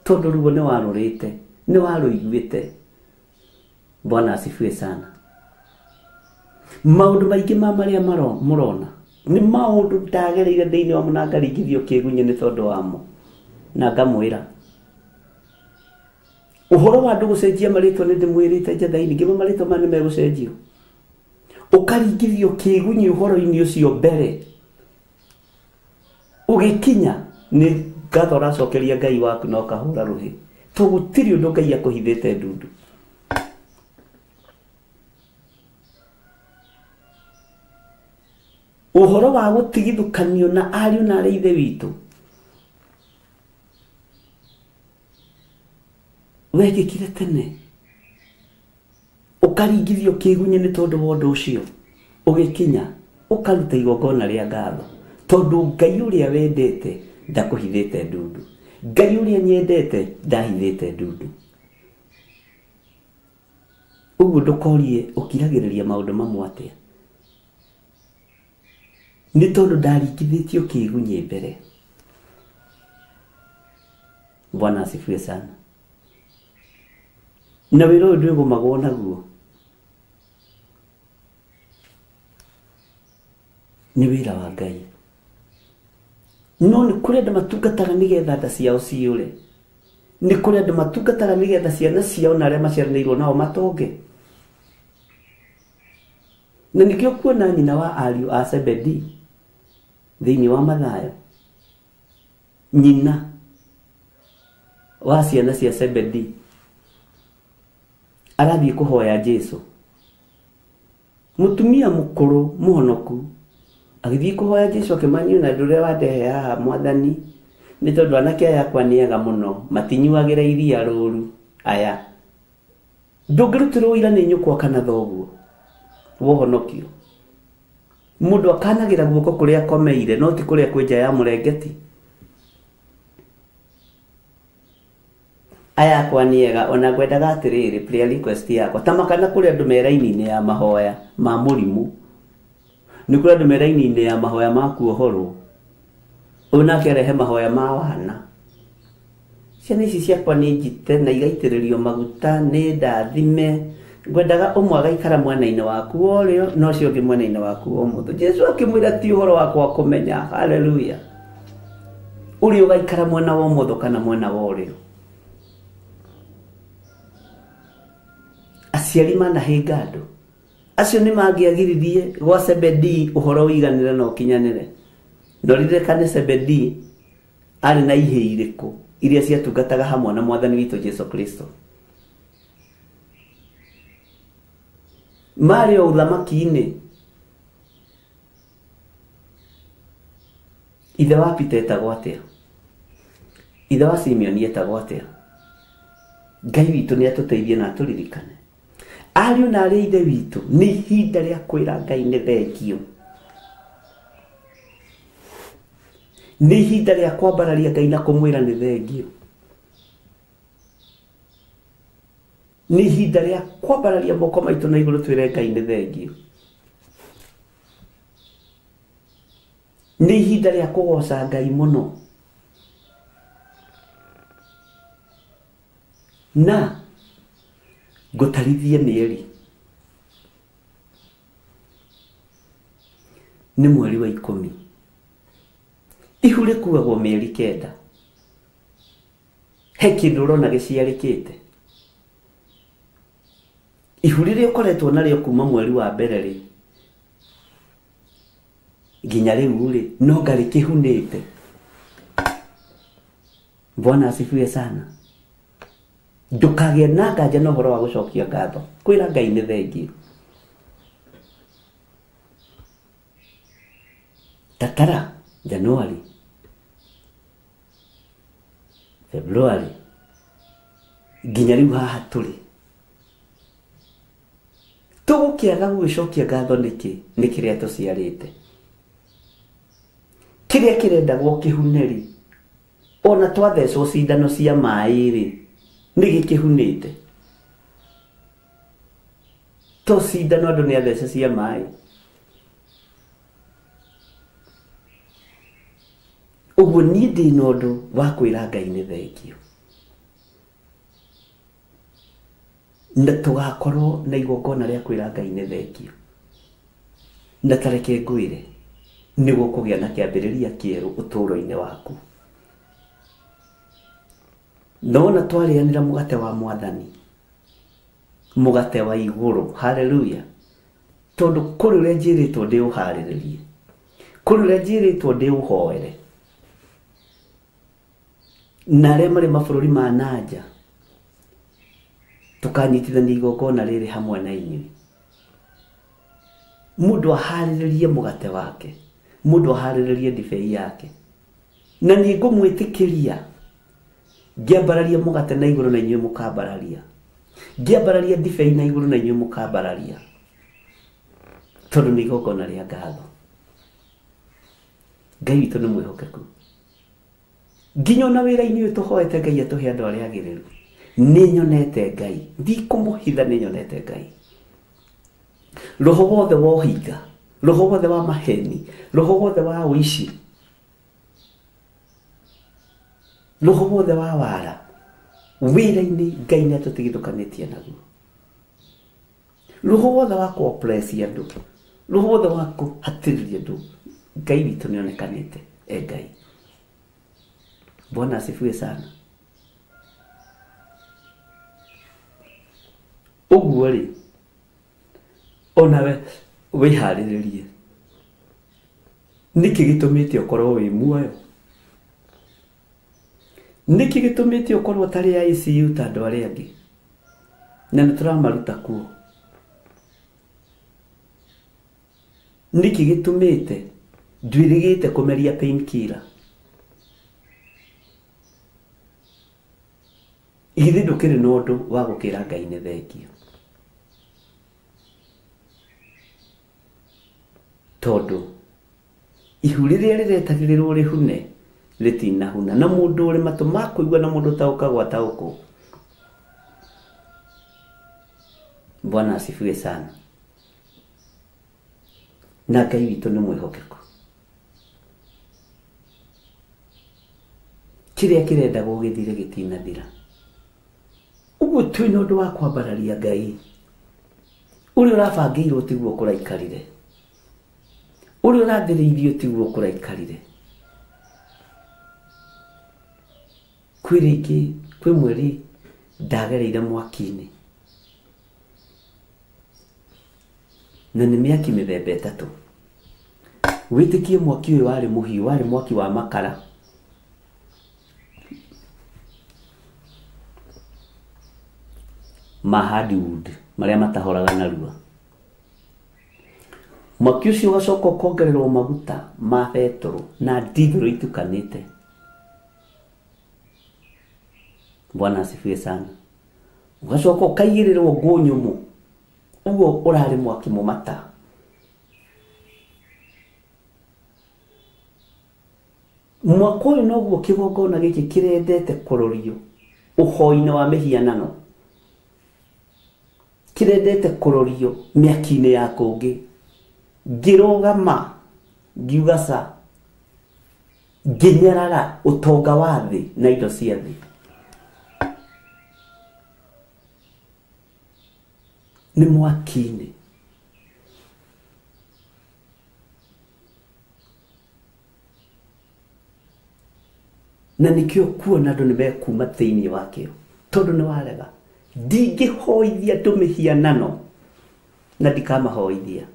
tondũ ruo nĩ warũrĩte, nĩ warũiguĩte. Bwana asifiwe sana. Maũndũ maingĩ ma marĩa mũrona nĩ maũndũ ndagereire thĩinĩ wamo na ngaringithio kĩgunyĩ nĩ tondũ wamo. Na ngamwĩra ũhoro wa andũ gũcenjia marĩtwa nĩ ndĩmwĩrĩte njatha-inĩ, ngĩmwe marĩtwa maya nĩ megũcenjio. Ũkaringithio kĩgunyĩ ũhoro-inĩ ũcio mbere. Ũgĩkinya nĩ ngatho ũracokeria Ngai waku na ũkahũra rũhĩ. To gũtirĩ ũndũ Ngai akũhithĩte ndundu. Ũhoro wa gũtigithũkanio na ariũ na arĩ ithe witũ. Wekĩkire tene ũkaringithio kĩgunyĩ nĩ tondũ wa ũndũ ũcio ũgĩkinya ũkaruta igongona rĩa ngatho tondũ Ngai ũrĩa wendete ndakũhithĩte ndundu, Ngai ũrĩa nyendete ndahithĩte ndundu. Ũguo ndũkorie ũkiragĩrĩria maũndũ mamwe atĩa nĩ tondũ ndaringithĩtio kĩgunyĩ mbere. Bwana asifiwe sana. Na wĩra ũyũ ndwĩgũmagwo naguo nĩ wĩra wa Ngai, no nĩ kũrĩ andũ matungataga nĩgetha nda ciao ciyũre, nĩ kũrĩ andũ matungataga nĩgetha ciana ciao na arĩa maciaranĩirwo nao matonge. Na nĩkĩo kuona nyina wa ariũ a Zebedi thĩinĩ wa Mathayo, nyina wa ciana cia Zebedi arathiĩ kũhoya Jesu. Mũtumia mũkũrũ mũhonoku agĩthiĩ kũhoya Jesu akĩmanyua na ndũrĩa wandehe haha mwathani nĩ tondũ anake aya akwa nĩ ega mũno matinyuagĩra iria rũru aya. Ndũngĩrutĩrwo ũira nĩ nyũkwa kana thoguo wohonokio. Mũndũ akanagĩra guoko kũrĩa akomeire no ti kũrĩa kwĩ nja ya mũrengeti. Aya akwa nĩ ega ona ngwendaga atĩrĩrĩ prayer request yakwa ta makana kũrĩ andũ me raini-inĩ ya mahoya ma mũrimũ, nĩ kũrĩ andũ me raini-inĩ ya mahoya ma kuohorwo, ũyũ nake arehe mahoya ma wana. Ciana ici ciakwa nĩ njite na igaitĩrĩrio maguta nĩ ndathime, ngwendaga ũmwe agaikara mwena-inĩ waku wa ũrĩo na ũcio ũngĩ mwena-inĩ waku wa ũmotho. Jesu akĩmwĩra ti ũhoro wakwa kũmenya, haleluya, ũrĩa ũgaikara mwena wa ũmotho kana mwena wa ũrĩo. Aciari manahĩnga andũ acio nĩ mangĩagiririe gwa Zebedi ũhoro ũiganĩre na ũkinyanĩre. No ririkane Zebedi arĩ na ihĩĩ irĩkũ iria ciatungataga hamwe na mwathani witũ Jesu Kristo. Marĩ o ũthamaki-inĩ. Ithe wa Peter etagwo atĩa? Ithe wa Simeoni etagwo atĩa? Ngai witũ nĩ atũteithie na atũririkane. Ariũ na arĩ ithe witũ nĩ ihinda rĩa kwĩra Ngai nĩ thengio, nĩ ihinda rĩa kwambararia Ngai na kũmwĩra nĩ thengio, nĩ ihinda rĩa kwambararia moko maitũ na igũrũ twĩre Ngai nĩ thengio, nĩ ihinda rĩa kũgoca Ngai mũno. Na ngũtarithie mĩeri nĩ mweri wa 10, ihu rĩkuagwo mĩeri 9. He kĩndũ ũrona gĩciarĩkĩte. Ihu rĩrĩa ũkoretwo narĩo kuma mweri wa mbere rĩ nginya rĩu rĩ no ngarĩ kĩhunĩte. Bwana asifiwe sana. Ndũkagĩe na nganja na ũhoro wa gũcokia ngatho, kwĩra Ngai nĩ thengio. Tatara Januari, Februari nginya rĩu haha tũrĩ tũgũkĩaga gũgĩcokia ngatho nĩkĩ? Nĩ kĩrĩa tũciarĩte, kĩrĩa kĩrendagwo kĩhune-rĩ, ona twathecwo cindano cia maĩ rĩ nĩ gĩkĩhunĩte. To cindano andũ nĩ athece cia maĩ. Ũguo niĩ ndĩna ũndũ wa kwĩra Ngai nĩ thengio, na tũgakorwo na igongona rĩa kwĩra Ngai nĩ thengio. Na tareke ngwĩre nĩ gũkũgĩa na kĩambĩrĩria kĩerũ ũtũũro-inĩ waku. Nona twarĩanĩra mũgate wa mwathani, mũgate wa igũrũ, haleluya, tondũ kũrĩ ũrĩa njĩrĩtwo ndĩũharĩrĩrie, kũrĩ ũrĩa njĩrĩtwo ndĩũhoere, na arĩa marĩ mabũrũri ma nanja tũkanyitithania igongona rĩrĩ hamwe na inyuĩ. Mũndũ aharĩrĩrie mũgate wake, mũndũ aharĩrĩrie ndibei yake, na nĩ ngũmwĩtĩkĩria Ngĩambararia mũgate na igũrũ na inyuĩ mũkambararia. Ngĩambararia ndibei na igũrũ na inyuĩ mũkambararia. Tondũ nĩ igongona rĩa ngatho. Ngai witũ nĩ mwĩhokeku. Nginya ona wĩra-inĩ ũyũ tũhoete Ngai atũhe andũ arĩa agĩrĩru. Nĩ nyonete Ngai. Ndikũmũhitha nĩ nyonete Ngai. Roho wothe wa ũhinga, roho wothe wa maheni, roho wothe wa ũici, roho wothe wa wara, wĩra-inĩ Ngai nĩ atũtigithũkanĩtie naguo. Roho wothe wa kũ-oppress andũ, roho wothe wa kũhatĩrĩria andũ, Ngai witũ nĩ onekanĩte e Ngai. Bwana asifiwe sana. Ũguo rĩ, onawe wĩharĩrĩrie. Nĩkĩ gĩtũmĩte ũkorwo wĩ muoyo? Nĩkĩ gĩtũmĩte ũkorwo ũtarĩ ICU ta andũ arĩa angĩ? Na nĩ tũramaruta kuo. Nĩkĩ gĩtũmĩte ndwĩrĩgĩte kũmeria painkiller? Githĩ ndũkĩrĩ na ũndũ wa gũkĩra Ngai nĩ thengio? Tondũ ihu rĩrĩa rĩretagĩrĩrwo rĩhune rĩtinahuna, na mũndũ ũrĩ matũ ma kũigua na mũndũ ũtaũkagwo ataũkwo. Bwana asifiwe sana. Na Ngai witũ nĩ mwĩhokeku. Kĩrĩa kĩrendagwo gĩthire gĩtinathira. Ũguo twĩna ũndũ wa kwambararia Ngai. Ũrĩa ũrabangĩirwo tiguo kũraikarire. Ũrĩa ũrathĩrĩirio tiguo kũraikarire. Kwĩ rĩngĩ, kwĩ mweri ndagereire mwaki-inĩ. Na nĩ mĩaki mĩthemba ĩtatũ. Wĩtĩkie mwaki ũyũ warĩ mũhiũ, warĩ mwaki wa makara. Ma hardwood, marĩa matahoraga narua. Mwaki ũcio ũgacoka ũkongererwo maguta ma betũrũ na ndithũrũ itukanĩte. Bwana asifiwe sana. Ũgacoka ũkaigĩrĩrwo ngũ nyũmũ. Ũguo ũrarĩ mwaki mũmata. Mwaka ũyũ noguo kĩgongona gĩkĩ kĩrendete kũrorio ũhoi-inĩ wa mĩhianano. Kĩrendete kũrorio mĩaki-inĩ ya kũngĩ. Ngĩrũgama ngiuga ca, ngĩnyarara ũtonga wa thĩ na indo cia thĩ. Nĩ mwaki-inĩ. Na nĩkĩo kuona andũ nĩ mekuma thĩinĩ wakĩo, tondũ nĩ warega. Ndingĩhoithia andũ mĩhianano na ndikamahoithia.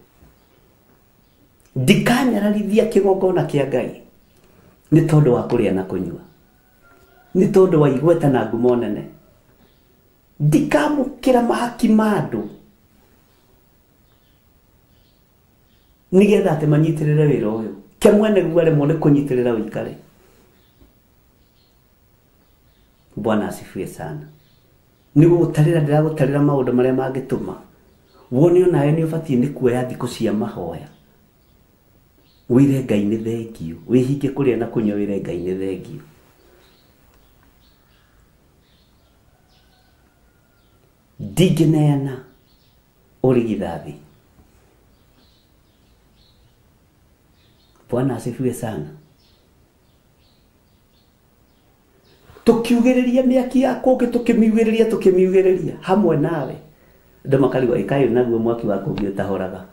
Ndikanyararithia kĩgongona kĩa Ngai nĩ tondũ wa kũrĩa na kũnyua, nĩ tondũ wa igweta na ngumo nene. Ndikamũkĩra mahaki ma andũ nĩgetha atĩ manyitĩrĩre wĩra ũyũ. Ke mwene guo aremwo nĩ kũnyitĩrĩra ũikare. Bwana asifiwe sana. Nĩ gũgũtarĩra ndĩragũtarĩra maũndũ marĩa mangĩtũma wone onawe nĩ ũbatiĩ nĩ kuoya thikũ cia mahoya. Wĩre Ngai nĩ thengio, wĩhinge kũrĩa na kũnyua, wĩre Ngai nĩ thengio. Ndingĩneana ũrigithathi. Bwana asifiwe sana. Tukiugĩrĩria mĩaki ya kũngĩ, tũkĩmiugĩrĩria, tũkĩmiugĩrĩria hamwe nawe. Andũ makarigwo ĩkaĩ naguo mwaki wa kũngĩ ũtahoraga.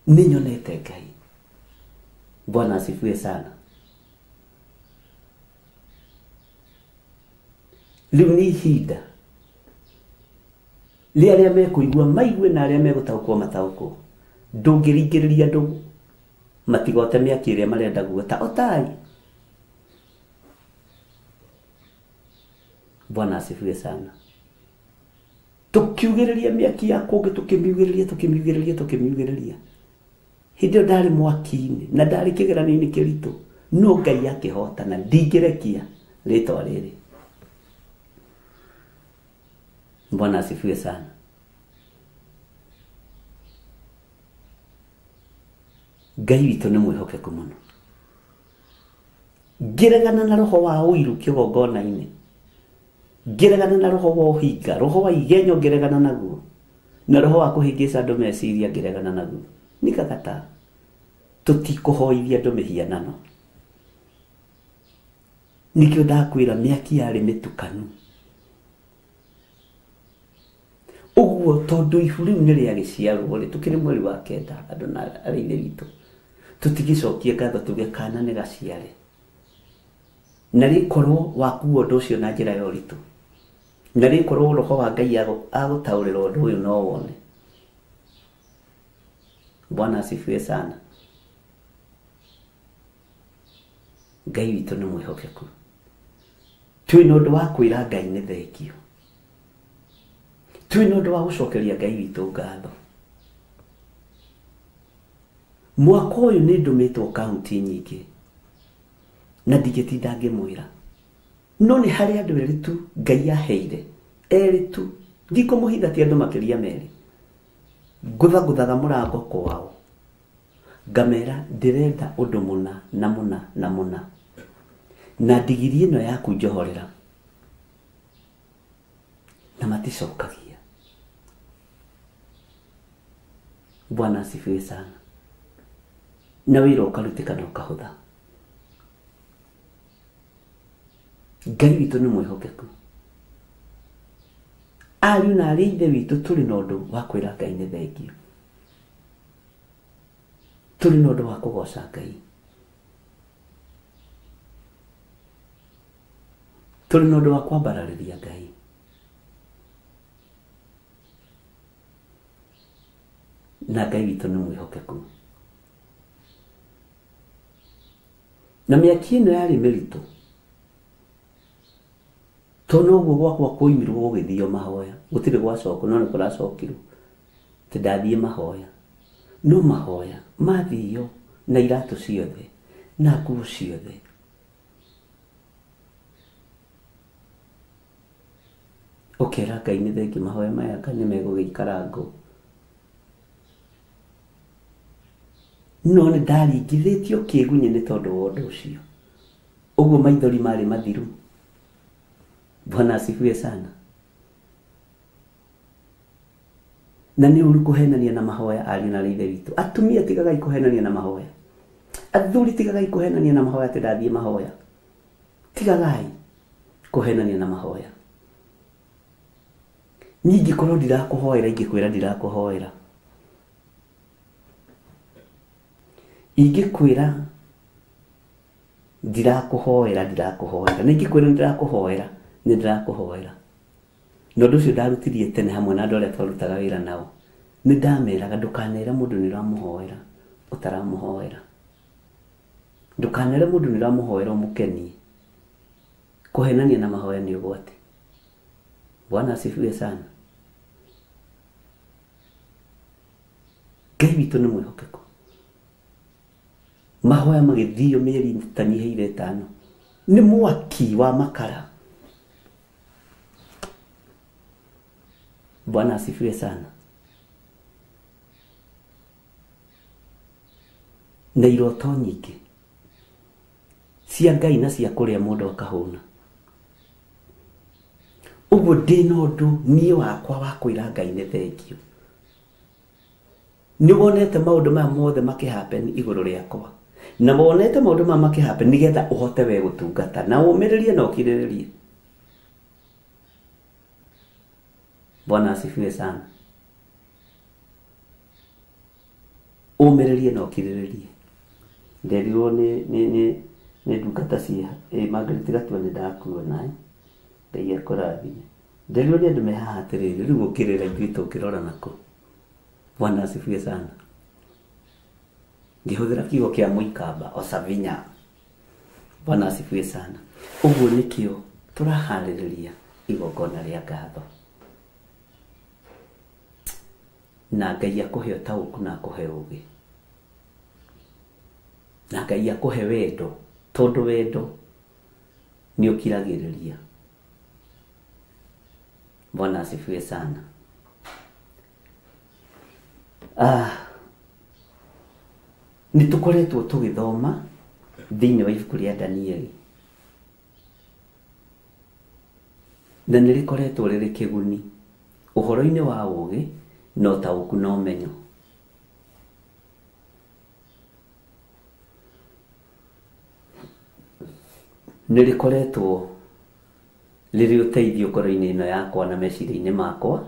Nĩ nyonete Ngai. Bwana asifiwe sana. Rĩu nĩ ihinda rĩa arĩa mekũigua maigue na arĩa megũtaũkwo mataũkwo. Ndũngĩringĩrĩria andũ matigote mĩaki ĩrĩa marenda guota otai. Bwana asifiwe sana. Tukiugĩrĩria mĩaki ya kũngĩ, tũkĩmiugĩrĩria, tũkĩmiugĩrĩria, tũkĩmiugĩrĩria. Hĩndĩ ĩyo ndarĩ mwaki-inĩ na ndarĩ kĩgeranio-inĩ kĩritũ, no Ngai akĩhotana. Ndingĩrekia rĩtwa rĩrĩ. Bwana asifiwe sana. Ngai witũ nĩ mwĩhokeku mũno. Ngĩregana na roho wa ũiru kĩgongona-inĩ, ngĩregana na roho wa ũhinga, roho wa igenyo ngĩregana naguo, na roho wa kũhĩngĩca andũ meciria ngĩregana naguo. Nikakataa. Tũtikũhoithia andũ mĩhianano. Nĩkĩo ndakwĩra mĩaki yarĩ mĩtukanu. Ũguo tondũ ihu rĩu nĩ rĩagĩciarwo rĩ, tũkĩrĩ mweri wa 9 andũ na arĩ ithe witũ, tũtigĩcokie ngatho tuge kana nĩ gaciare. Na rĩkorwo wakuo ũndũ ũcio na njĩra ya ũritũ, na rĩkorwo roho wa Ngai agũtaũrĩra ũndũ ũyũ no wone. Bwana asifiwe sana. Ngai witũ nĩ mwĩhokeku. Twĩna ũndũ wa kwĩra Ngai nĩ thengio. Twĩna ũndũ wa gũcokeria Ngai witũ ngatho. Mwaka ũyũ nĩ ndũmĩtwo kaunti nyingĩ na ndingĩtinda ngĩmwĩra, no nĩ harĩ andũ erĩ tu Ngai aheire, erĩ tu, ndikũmũhitha ti andũ makĩria merĩ. Ngũthagũthaga mũrango kwao ngamera ndĩrenda ũndũ mũna na mũna na mũna, na ndigiri ĩno yaku njohorera, na maticokagia. Bwana asifiwe sana. Na wĩra ũkarutĩka na ũkahũtha. Ngai witũ nĩ mwĩhokeku. Ariũ na arĩ ithe witũ tũrĩ na ũndũ wa kwĩra Ngai nĩ thengio. Tũrĩ na ũndũ wa kũgoca Ngai. Tũrĩ na ũndũ wa kwambararĩria Ngai. Na Ngai witũ nĩ mwĩhokeku. Na mĩaki ĩno yarĩ mĩritũ, tondũ noguo gwakwa kwoimirwo gũgĩthio mahoya, gũtirĩ gwacokwo, no nĩ kũracokirwo atĩ ndathiĩ mahoya. No mahoya mathio na iratũ ciothe na nguo ciothe. Ũkera Ngai nĩ thengio, mahoya maya Ngai nĩ megũgĩikara ngũ. No nĩ ndaringithĩtio kĩgunyĩ nĩ tondũ wa ũndũ ũcio. Ũguo maithori marĩ mathiru. Bwana asifiwe sana. Na nĩ ũru kũhenania na mahoya ariũ na arĩ ithe witũ. Atumia tigagai kũhenania na mahoya. Athuri tigagai kũhenania na mahoya atĩ ndathiĩ mahoya. Tigagai kũhenania na mahoya. Niĩ ingĩkorwo ndirakũhoera, ingĩkwĩra ndirakũhoera. Ingĩkwĩra ndirakũhoera, ndirakũhoera. Na ingĩkwĩra ndĩrakũhoera, nĩ ndĩrakũhoera. Na ũndũ ũcio ndarutirie tene hamwe na andũ arĩa twarutaga wĩra nao. Nĩ ndameraga ndũkanere mũndũ nĩ ũramũhoera, ũtaramũhoera. Ndũkanere mũndũ nĩ ũramũhoera ũmũkenie. Kũhenania na mahoya nĩ ũgwati. Bwana asifiwe sana. Ngai witũ nĩ mwĩhokeku. Mahoya magĩthio mĩeri ĩtanyihĩire 5 nĩ mwaki wa makara. Bwana asifiwe sana. Na iroto nyingĩ cia Ngai na cia kũrĩa mũndũ akahũna. Ũguo ndĩna ũndũ niĩ wakwa wa kwĩra Ngai nĩ thengio. Nĩ wonete maũndũ maya mothe makĩhappen igũrũ rĩakwa. Na wonete maũndũ maya makĩhappen nĩgetha ũhote we gũtungata na ũmĩrĩrie na ũkirĩrĩrie. Bwana asifiwe sana. Ũmĩrĩrie na ũkirĩrĩrie. Nderirwo nĩ ndungata cia Margaret Gatua nĩ ndakuona Ngai akũrathime. Nderirwo nĩ andũ me haha atĩrĩrĩ, rĩu ũkĩrĩra ithuĩ tũngĩrora nakũ. Bwana asifiwe sana. Ngĩhũthĩra kiugo kĩa mũikamba osavinya. Bwana asifiwe sana. Ũguo nĩkĩo tũraharĩrĩria igongona rĩa ngatho. Na Ngai akũhe ũtaũku na akũhe ũũgĩ. Na Ngai akũhe wendo, tondũ wendo nĩ ũkiragĩrĩria. Bwana asifiwe sana. Nĩ tũkoretwo tũgĩthoma thĩinĩ wa ibuku rĩa Danieli, na nĩ rĩkoretwo rĩrĩ kĩguni ũhoro-inĩ wa ũũgĩ na ũtaũku na ũmenyo. Nĩ rĩkoretwo rĩrĩ ũteithio ngoro-inĩ ĩno yakwa na meciria-inĩ makwa,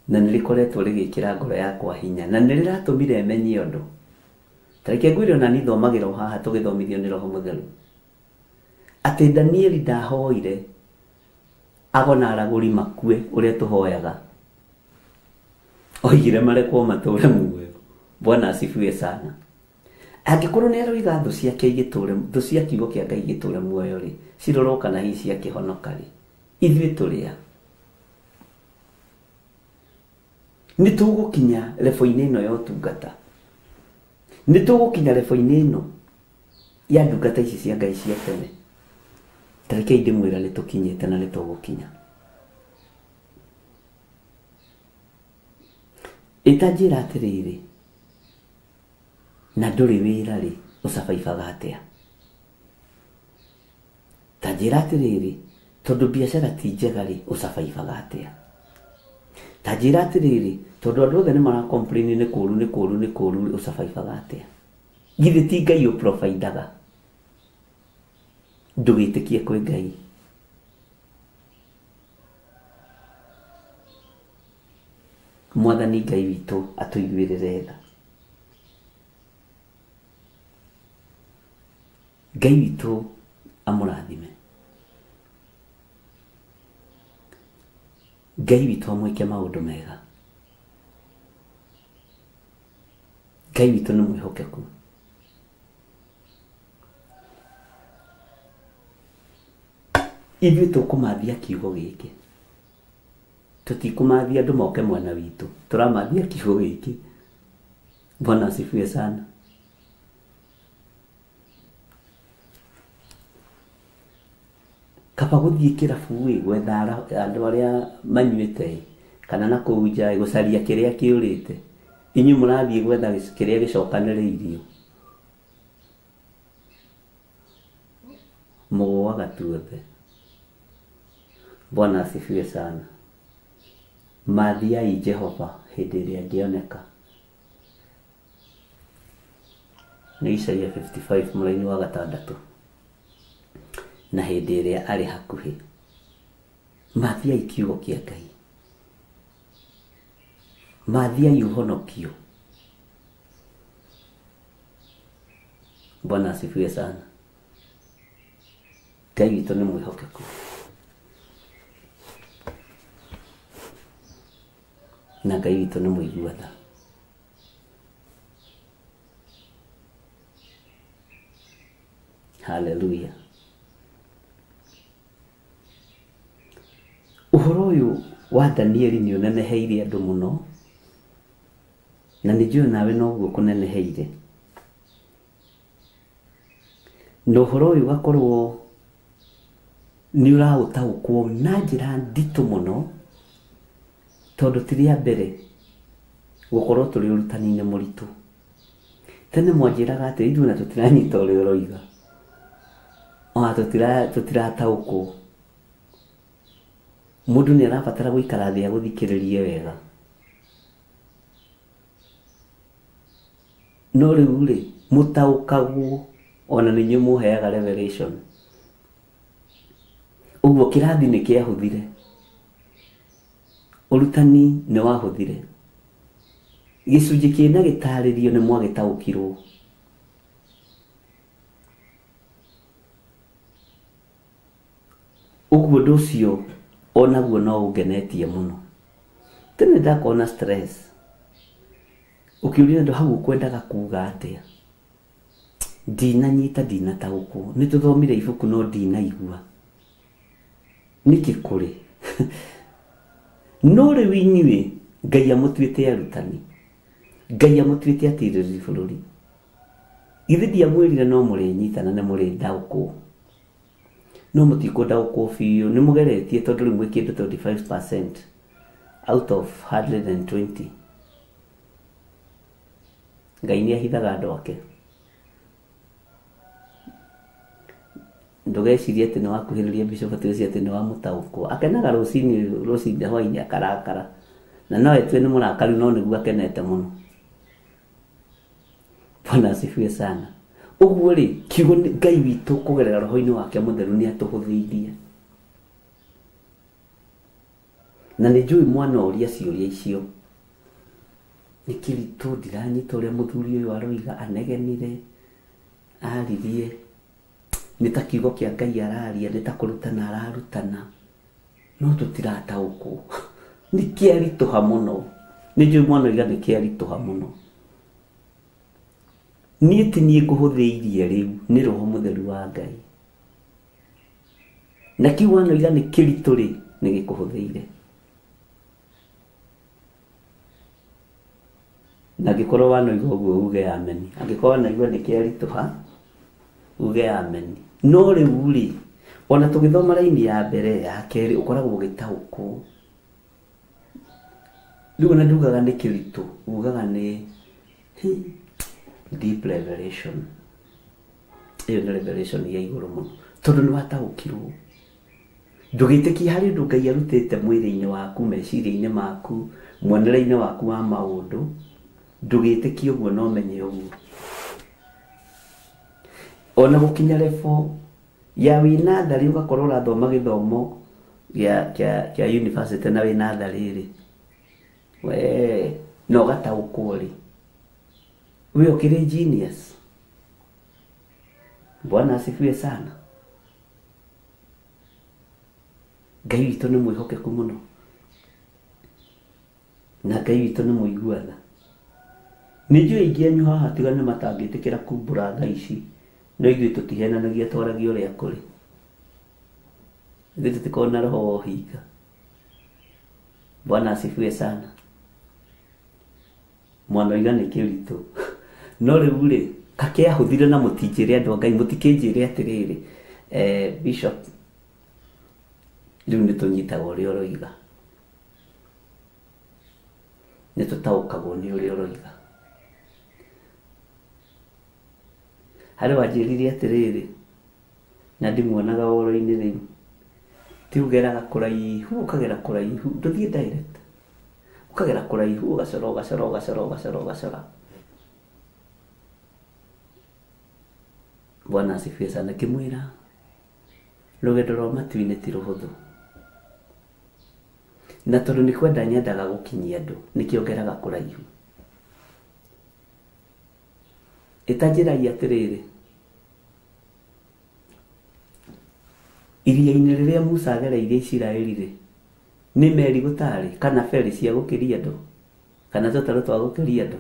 na nĩ rĩkoretwo rĩgĩkĩra ngoro yakwa hinya, na nĩ rĩratũmire menye ũndũ. Ta reke ngwĩre ona niĩ thomagĩra o haha tũgĩthomithio nĩ Roho Mũtheru, atĩ Danieli ndahoire ago na aragũri makue ũrĩa tũhoyaga, oigire marekwo matũre muoyo. Bwana asifiwe sana. Angĩkorwo nĩ aroiga thũ ciake igĩtũre, thũ cia kiugo kĩa Ngai igĩtũre muoyo rĩ, cirorwo kana hihi ciakĩhonoka rĩ, ithuĩ tũrĩa nĩ tũgũkinya lebo-inĩ ĩno ya ũtungata, nĩ tũgũkinya lebo-inĩ ĩno ya ndungata ici cia Ngai cia tene. Ta rekei ndĩmwĩre nĩ tũkinyĩte na nĩ tũgũkinya. Ĩtanjĩra atĩrĩrĩ, na ndũrĩ wĩra rĩ, ũcabaibaga atĩa? Ta njĩra atĩrĩrĩ, tondũ biacara ti njega rĩ, ũcabaibaga atĩa? Ta njĩra atĩrĩrĩ, tondũ andũ othe nĩ mara complain nĩ kũũru nĩ kũũru nĩ kũũru rĩ, ũcabaibaga atĩa? Githĩ ti Ngai ũprovidaga? Ndũgĩtĩkie kwĩ Ngai. Mwathani Ngai witũ atũiguĩrĩre tha. Ngai witũ amũrathime. Ngai witũ amwĩke maũndũ mega. Ngai witũ nĩ mwĩhokeku. Ithuĩ tũkũmathia kiugo gĩkĩ, tũtikũmathia andũ moke mwena witũ, tũramathia kiugo gĩkĩ. Bwana asifiwe sana. Kaba gũthiĩ kĩrabu ĩ gwetha andũ arĩa manyuĩte ĩ, kana na kũu nja ĩ, gũcaria kĩrĩa kĩũrĩte. Inyuĩ mũrathiĩ gwetha kĩrĩa gĩcokanĩrĩirio, mũgũaga tuothe. Bwana asifiwe sana. Mathiai Jehova hĩndĩ ĩrĩa angĩoneka. Nĩ Isaia 55 mũraini wa 6. Na hĩndĩ ĩrĩa arĩ hakuhĩ. Mathiai kiugo kĩa Ngai. Mathiai ũhonokio. Bwana asifiwe sana. Ngai witũ nĩ mwĩhokeku. Na Ngai witũ nĩ mũigua tha. Hallelujah. Ũhoro ũyũ wa Danieli nĩ ũneneheire andũ mũno, na nĩ njũĩ nawe noguo kũneneheire. Na ũhoro ũyũ ũgakorwo nĩ ũraũtaũkwo na njĩra nditũ mũno, tondũ ti rĩa mbere gũkorwo tũrĩ ũrutani-inĩ mũritũ. Tene mwanjĩraga atĩ ithuĩ ona tũtiranyita ũrĩa ũroiga, ona tũtirataũkwo. Mũndũ nĩ arabatara gũikara thĩ agũthikĩrĩrie wega. No rĩu rĩ, mũtaũkagwo ona nĩ inyuĩ mũheaga revelation. Ũguo kĩrathi nĩ kĩahũthire, ũrutani nĩ wahũthire, gĩcunjĩ kĩna gĩtarĩrio nĩ mwagĩtaũkirwo. Ũguo ũndũ ũcio onaguo no ũngenetie mũno. Tene ndakorwo na stress, ũkĩũria andũ hau ũkwendaga kuga atĩa, ndinanyita ndinataũkwo, nĩ tũthomire ibuku no ndinaigua nĩkĩ kũrĩ. No rĩu inyuĩ Ngai amũtuĩte arutani, Ngai amũtuĩte atirĩrĩri bũrũri. Githĩ ndiamwĩrire no mũrĩnyita na nĩ mũrĩndaũkwo. No mũtikwenda gũkwo biũ, nĩ mũgeretie tondũ rĩu mwĩ kĩndũ 25% out of 120. Ngai nĩ ahithaga andũ ake. Ndũgecirie atĩ nĩ wakuhĩrĩria bishop atĩ ũcio atĩ nĩ wamũtaũkwo. Akenaga rũcinĩ, rũcinĩ hwaĩ-inĩ akarakara. Na no etue nĩ mũrakaru no nĩguo akenete mũno. Bwana asifiwe sana. Ũguo rĩ, kiugo nĩ Ngai witũ kũgerera roho-inĩ wake mũtheru nĩ atũhũthĩirie. Na nĩ njũĩ mwana ũria ciũria icio. Nĩ kĩritũ ndiranyita ũrĩa mũthuri ũyũ aroiga, anegenire, aririe. Nĩ ta kiugo kĩa Ngai araria, nĩ ta kũrutana ararutana. No tũtirataũkwo. Nĩ kĩaritũha mũno. Nĩ njũĩ mwana oiga nĩ kĩaritũha mũno. Niĩ ti niĩ ngũhũthĩirie rĩu, nĩ roho mũtheru wa Ngai. Na kiu wanoiga nĩ kĩritũ rĩ, nĩ gĩkũhũthĩire. Na angĩkorwo wanoiga ũguo uge ameni. Angĩkorwo wanoiga nĩ kĩaritũha, uge ameni. No rĩu rĩ, ona tũgĩthoma raini ya mbere ya kerĩ ũkoragwo ũgĩtaũkwo. Rĩu ona ndugaga nĩ kĩritũ, ugaga nĩ deep revelation. Ĩyo nĩ revelation ya igũrũ mũno. Tondũ nĩ wataũkirwo. Ndũgĩtĩkie harĩ ũndũ Ngai arutĩte mwĩrĩ-inĩ waku, meciria-inĩ maku, muonere-inĩ waku wa maũndũ. Ndũgĩtĩkie ũguo no menye ũguo. Ona gũkinya level ya wĩ natharĩ ũgakorwo ũrathoma gĩthomo kĩa university na wĩ natharĩ rĩ, we na ũgataũkwo rĩ, we ũkĩrĩ genius. Bwana asifiwe sana. Ngai witũ nĩ mwĩhokeku mũno. Na Ngai witũ nĩ mũigua tha. Nĩ njũĩ aingĩ anyu haha tiga nĩ matangĩtĩkĩra kumbũra thaa ici, no ithuĩ tũtihenanagia twaragia ũrĩa kũrĩ. Ithuĩ tũtikoragwo na roho wa ũhinga. Bwana asifiwe sana. Mwana oiga nĩ kĩritũ. No rĩu rĩ, kakĩahũthire na mũtinjĩre andũ a Ngai, mũtikĩnjĩre atĩrĩrĩ, Bishop, rĩu nĩ tũnyitaga ũrĩa ũroiga. Nĩ tũtaũkagwo nĩ ũrĩa ũroiga. Harĩ wanjĩrire atĩrĩrĩ, na ndimuonaga ũhoro-inĩ rĩu, ti ũgeraga kũraihu, ũkagera kũraihu, ndũthiĩ direct. Ũkagera kũraihu, ũgacora, ũgacora, ũgacora, ũgacora, ũgacora. Bwana asifiwe sana. Kĩmwĩra, rũgendo rwa matu-inĩ ti rũhũthũ. Na tondũ nĩ kwenda nyendaga gũkinyia andũ, nĩkĩo ngeraga kũraihu. Ĩtanjĩragia atĩrĩrĩ, iria-inĩ rĩrĩa Musa agereire Isiraeli rĩ, nĩ meri gũtarĩ kana ferry cia gũkĩria andũ, kana tũtarũ twa gũkĩria andũ.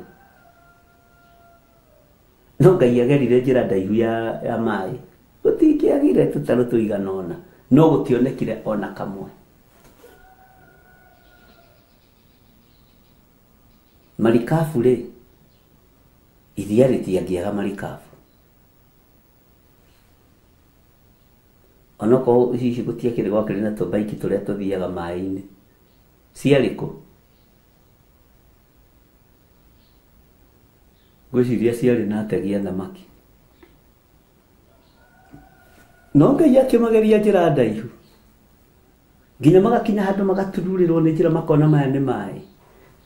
No Ngai agerire njĩra ndaihu ya maĩ, gũtingĩagire tũtarũ tũigana ũna, no gũtionekire ona kamwe. Marikabu rĩ, iria rĩtiangĩaga marikabu. Onokorwo hihi gũtiakĩrĩ gwakĩrĩ na tũbaiki tũrĩa tũthiaga maĩ-inĩ, ciarĩ kũ? Ngwĩciria ciarĩ na ategi a thamaki. No Ngai akĩmageria njĩra ndaihu, nginya magakinya handũ magatururĩrwo nĩ njĩra makona maya nĩ maĩ,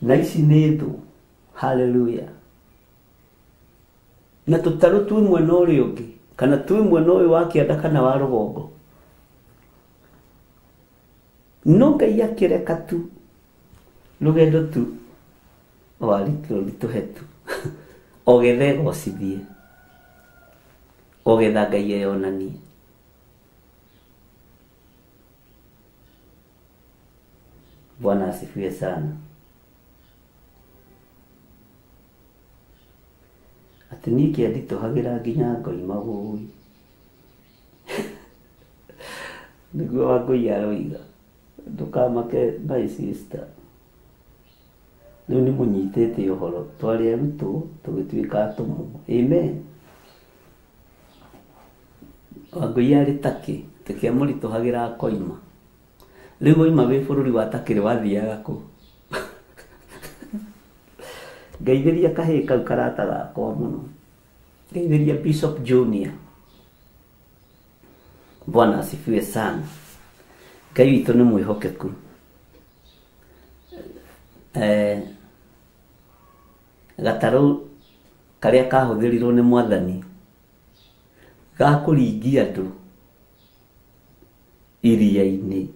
na ici nĩ thũ. Hallelujah. Na tũtarũ twĩ mwena ũrĩa ũngĩ, kana twĩ mwena ũyũ wa kĩanda kana wa rũgongo. No Ngai akĩreka tu rũgendo tu rũritũhe tu, o getha egocithie, o getha Ngai eyonanie. Bwana asifiwe sana. Atĩ niĩ kĩanditũhagĩra nginya ngoima wũi. Nĩguo Wangũi aroiga. Ndũkamake my sister. Rĩu nĩ mũnyitĩte ũhoro, twarĩ arutwo tũgĩtuĩka atũmwo. Amen. Wangũi arĩ takĩ, Tĩkĩamũritũhagĩra akoima. Rĩu waima wĩ bũrũri wa Takĩrĩ wathiaga kũ? Ngeithĩria kahĩĩ kau karata gakwa mũno. Ngeithĩria Bishop Junior. Bwana asifiwe sana. Ngai witũ nĩ mwĩhokeku. Gatarũ karĩa kahũthĩrirwo nĩ mwathani ga kũringia andũ iria-inĩ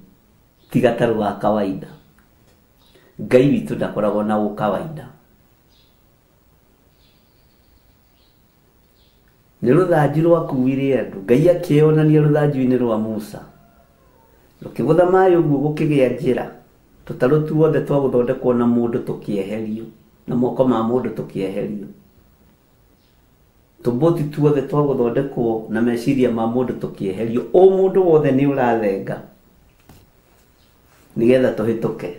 ti gatarũ ga kawaida. Ngai witũ ndakoragwo na ũkawaida. Nĩ rũthanju rwakuire andũ. Ngai akĩonania rũthanju-inĩ rwa Musa. Rũkĩgũtha maĩ ũguo gũkĩgĩa njĩra. Tũtarũ tuothe twa gũthondekwo na mũndũ tũkĩeherio, na moko ma mũndũ tũkĩeherio. Tũbũti tuothe twa gũthondekwo na meciria ma mũndũ tũkĩeherio. O mũndũ wothe nĩ ũrathenga nĩgetha tũhĩtũke.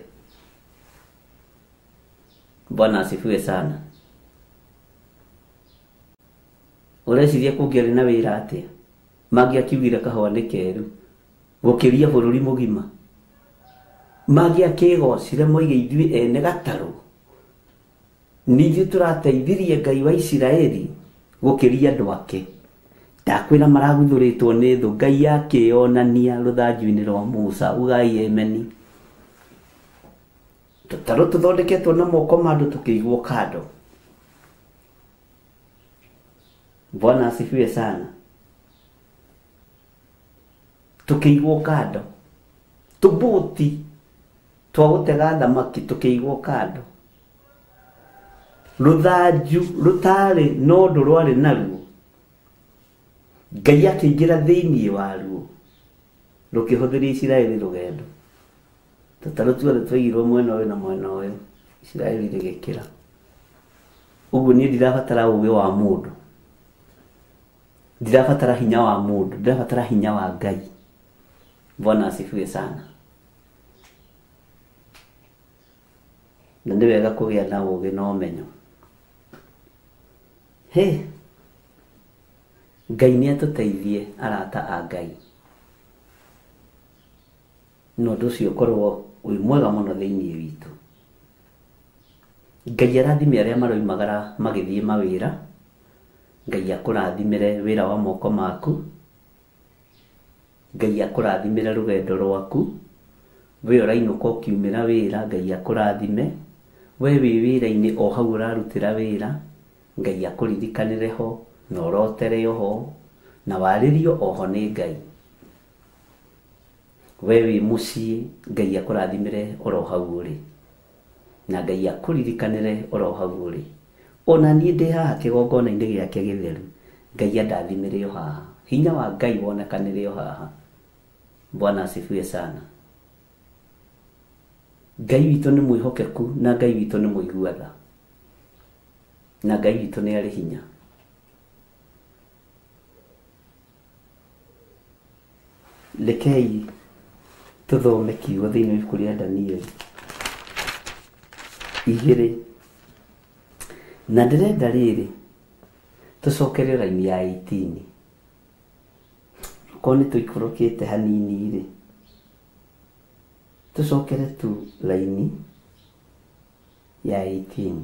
Bwana asifiwe sana. Ũreciria kũngĩarĩ na wĩra atĩa? Mangĩakiugire kahũa nĩ keru gũkĩria bũrũri mũgima. Mangĩakĩgocire moige ithuĩ ene gatarũ nĩ ithuĩ tũrateithirie Ngai wa Isiraeli gũkĩria andũ ake. Ndakwĩra maraguthũrĩtwo nĩ thũ. Ngai akĩonania rũthanju-inĩ rwa Musa. Ugai ameni. Tũtarũ tũthondeketwo na moko ma andũ tũkĩigwo kando. Bwana asifiwe sana. Tũkĩigwo kando. Tũbũti twa gũtega thamaki tũkĩigwo kando. Rũthanju rũtarĩ na ũndũ rwarĩ naruo, Ngai akĩingĩra thĩinĩ waruo rũkĩhũthĩria Isiraeli rũgendo. Tũtarũ tuothe twaigirwo mwena ũyũ na mwena ũyũ, Isiraeli rĩgĩkĩra. Ũguo niĩ ndirabatara ũũgĩ wa mũndũ, ndirabatara hinya wa mũndũ, ndirabatara hinya wa Ngai. Bwana asifiwe sana. Na nĩ wega kũgĩa na ũũgĩ na ũmenyo. He, Ngai nĩ atũteithie arata a Ngai. Na ũndũ ũcio ũkorwo wĩ mwega mũno thĩinĩ witũ. Ngai arathime arĩa maroimagara magĩthiĩ mawĩra. Ngai akũrathimĩre wĩra wa moko maku. Ngai akũrathimĩre rũgendo rwaku. We ũrainũka ũkiumĩra wĩra, Ngai akũrathime. We wĩ wĩra-inĩ o hau ũrarutĩra wĩra, Ngai akũririkanĩre ho na ũrotere ho na warĩrio oho nĩ Ngai. We wĩ mũciĩ, Ngai akũrathimĩre oro hau ũrĩ na Ngai akũririkanĩre oro hau ũrĩ. Ona niĩ ndĩ haha kĩgongona-inĩ gĩake gĩtheru, Ngai andathimĩre o haha. Hinya wa Ngai wonekanĩre o haha. Bwana asifiwe sana. Ngai witũ nĩ mwĩhokeku na Ngai witũ nĩ mũigua tha na Ngai witũ nĩ arĩ hinya. Rekei tũthome kiugo thĩinĩ wa ibuku rĩa Danieli 2. Na ndĩrenda rĩrĩ tũcokere raini ya 18. Korwo nĩ tũikũrũkĩte hanini rĩ, tũcokere tu raini ya 18.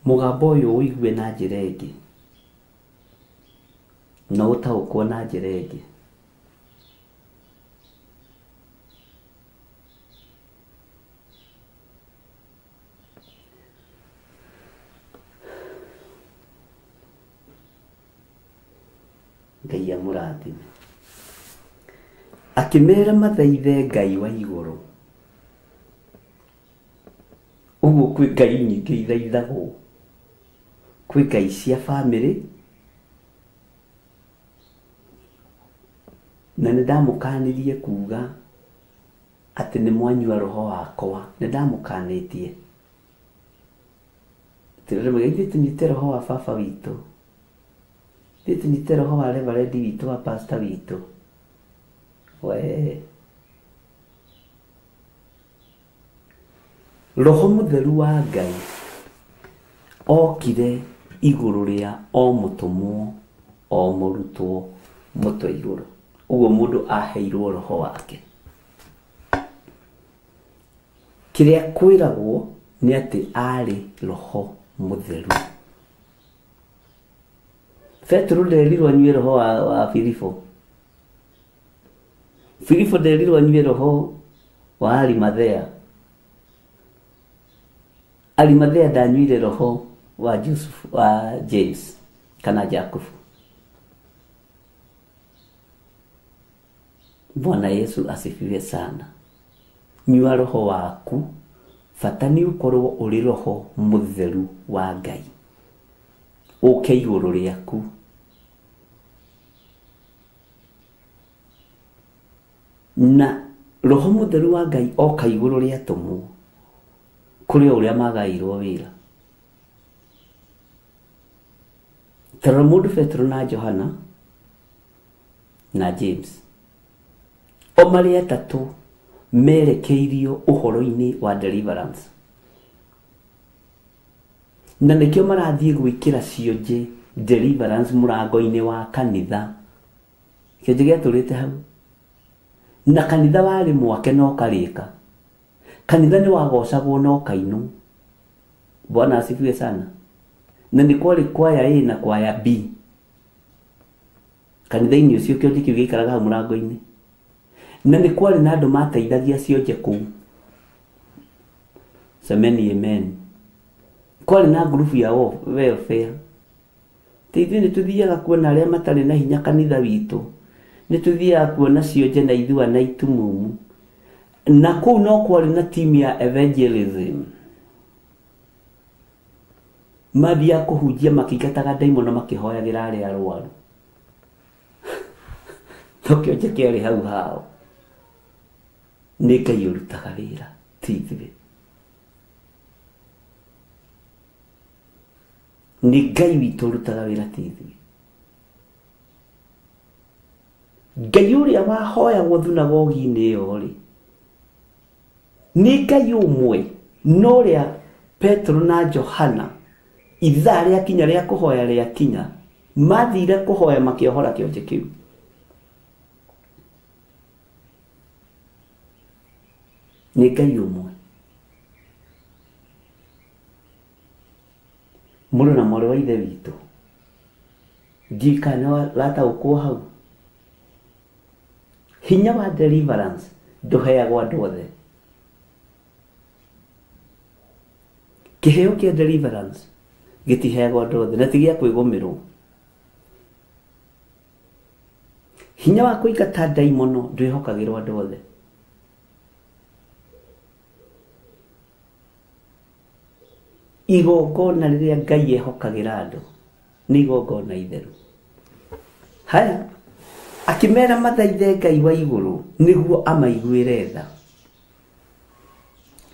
Mũgambo ũyũ ũigue na njĩra ĩngĩ na ũtaũkwo na njĩra ĩngĩ. Ngai amũrathime. Akĩmera mathaithe Ngai wa igũrũ. Ũguo kwĩ Ngai nyingĩ ithaithagwo. Kwĩ Ngai cia bamĩrĩ, na nĩ ndamũkanirie kuga atĩ nĩ mwanyua roho wakwa. Nĩ ndamũkanĩtie. Tũrĩmwe ithuĩ tũnyite roho wa baba witũ, ithuĩ tũnyite roho wa reverendi witũ, wa pastor witũ. We roho mũtheru wa Ngai okire igũrũ rĩa o mũtũmwo o mũrutwo Mũtwe igũrũ. Ũguo mũndũ aheirwo roho wake. Kĩrĩa kwĩragwo nĩ atĩ arĩ roho mũtheru. Petero nderirwo anyue roho wa Filipo. Filipo nderirwo anyue roho wa Arimathea. Arimathea ndanyuire roho wa Joseph, wa James kana Jacob. Bwana Yesu asifiwe sana. Nyua roho waku, bata nĩ ũkorwo ũrĩ roho mũtheru wa Ngai. Ũke igũrũ rĩaku. Na roho mũtheru wa Ngai oka igũrũ rĩa atũmwo kũrĩ o ũrĩa magaĩirwo wĩra. Tarora mũndũ Petero na Johana na James, o marĩ atatũ merekeirio ũhoro-inĩ wa deliverance. Na nĩkĩo marathiĩ gwĩkĩra cionje deliverance mũrango-inĩ wa kanitha. Kĩonje gĩatũrĩte hau. Na kanitha warĩ mwake no karĩka. Kanitha nĩ wagocagwo no kainwo. Bwana asifiwe sana. Na nĩ kwarĩ kwaya A na kwaya B. Kanitha-inĩ ũcio kĩonje kĩu gĩikaraga hau mũrango-inĩ. Na nĩ kwarĩ na andũ mateithagia cionje kũu. Semeni amen. Kwarĩ na ngurubu ya welfare. Ithuĩ nĩ tũthiaga kuona arĩa matarĩ na hinya kanitha witũ. Nĩ tũthiaga kuona cionje na ithua na itumumu. Na kũu no kwarĩ na timu ya evangelism. Mathiaga kũhunjia makĩingataga ndaimono makĩhoyagĩra arĩa arwaru. No kĩonje kĩarĩ hau hao. Nĩ Ngai ũrutaga wĩra, ti ithuĩ. Nĩ Ngai witũ ũrutaga wĩra, ti ithuĩ. Ngai ũrĩa wahoyagwo thunagogi-inĩ ĩyo rĩ, nĩ Ngai ũmwe no ũrĩa Petero na Johana ithaa rĩakinya rĩa kũhoya rĩakinya, mathire kũhoya makĩohora kĩonje kĩu. Nĩ Ngai ũmwe. Mũrũ na mwarĩ wa ithe witũ, ndiũĩ kana nĩ ũrataũkwo hau. Hinya wa deliverance ndũheagwo andũ othe. Kĩheo kĩa deliverance gĩtiheagwo andũ othe na ti gĩa kwĩgũmĩrwo. Hinya wa kũingata ndaimono ndwĩhokagĩrwo andũ othe. Igongona rĩrĩa Ngai ehokagĩra andũ nĩ igongona itheru. Haya, akĩmera mathaithe Ngai wa igũrũ nĩguo amaiguĩre tha.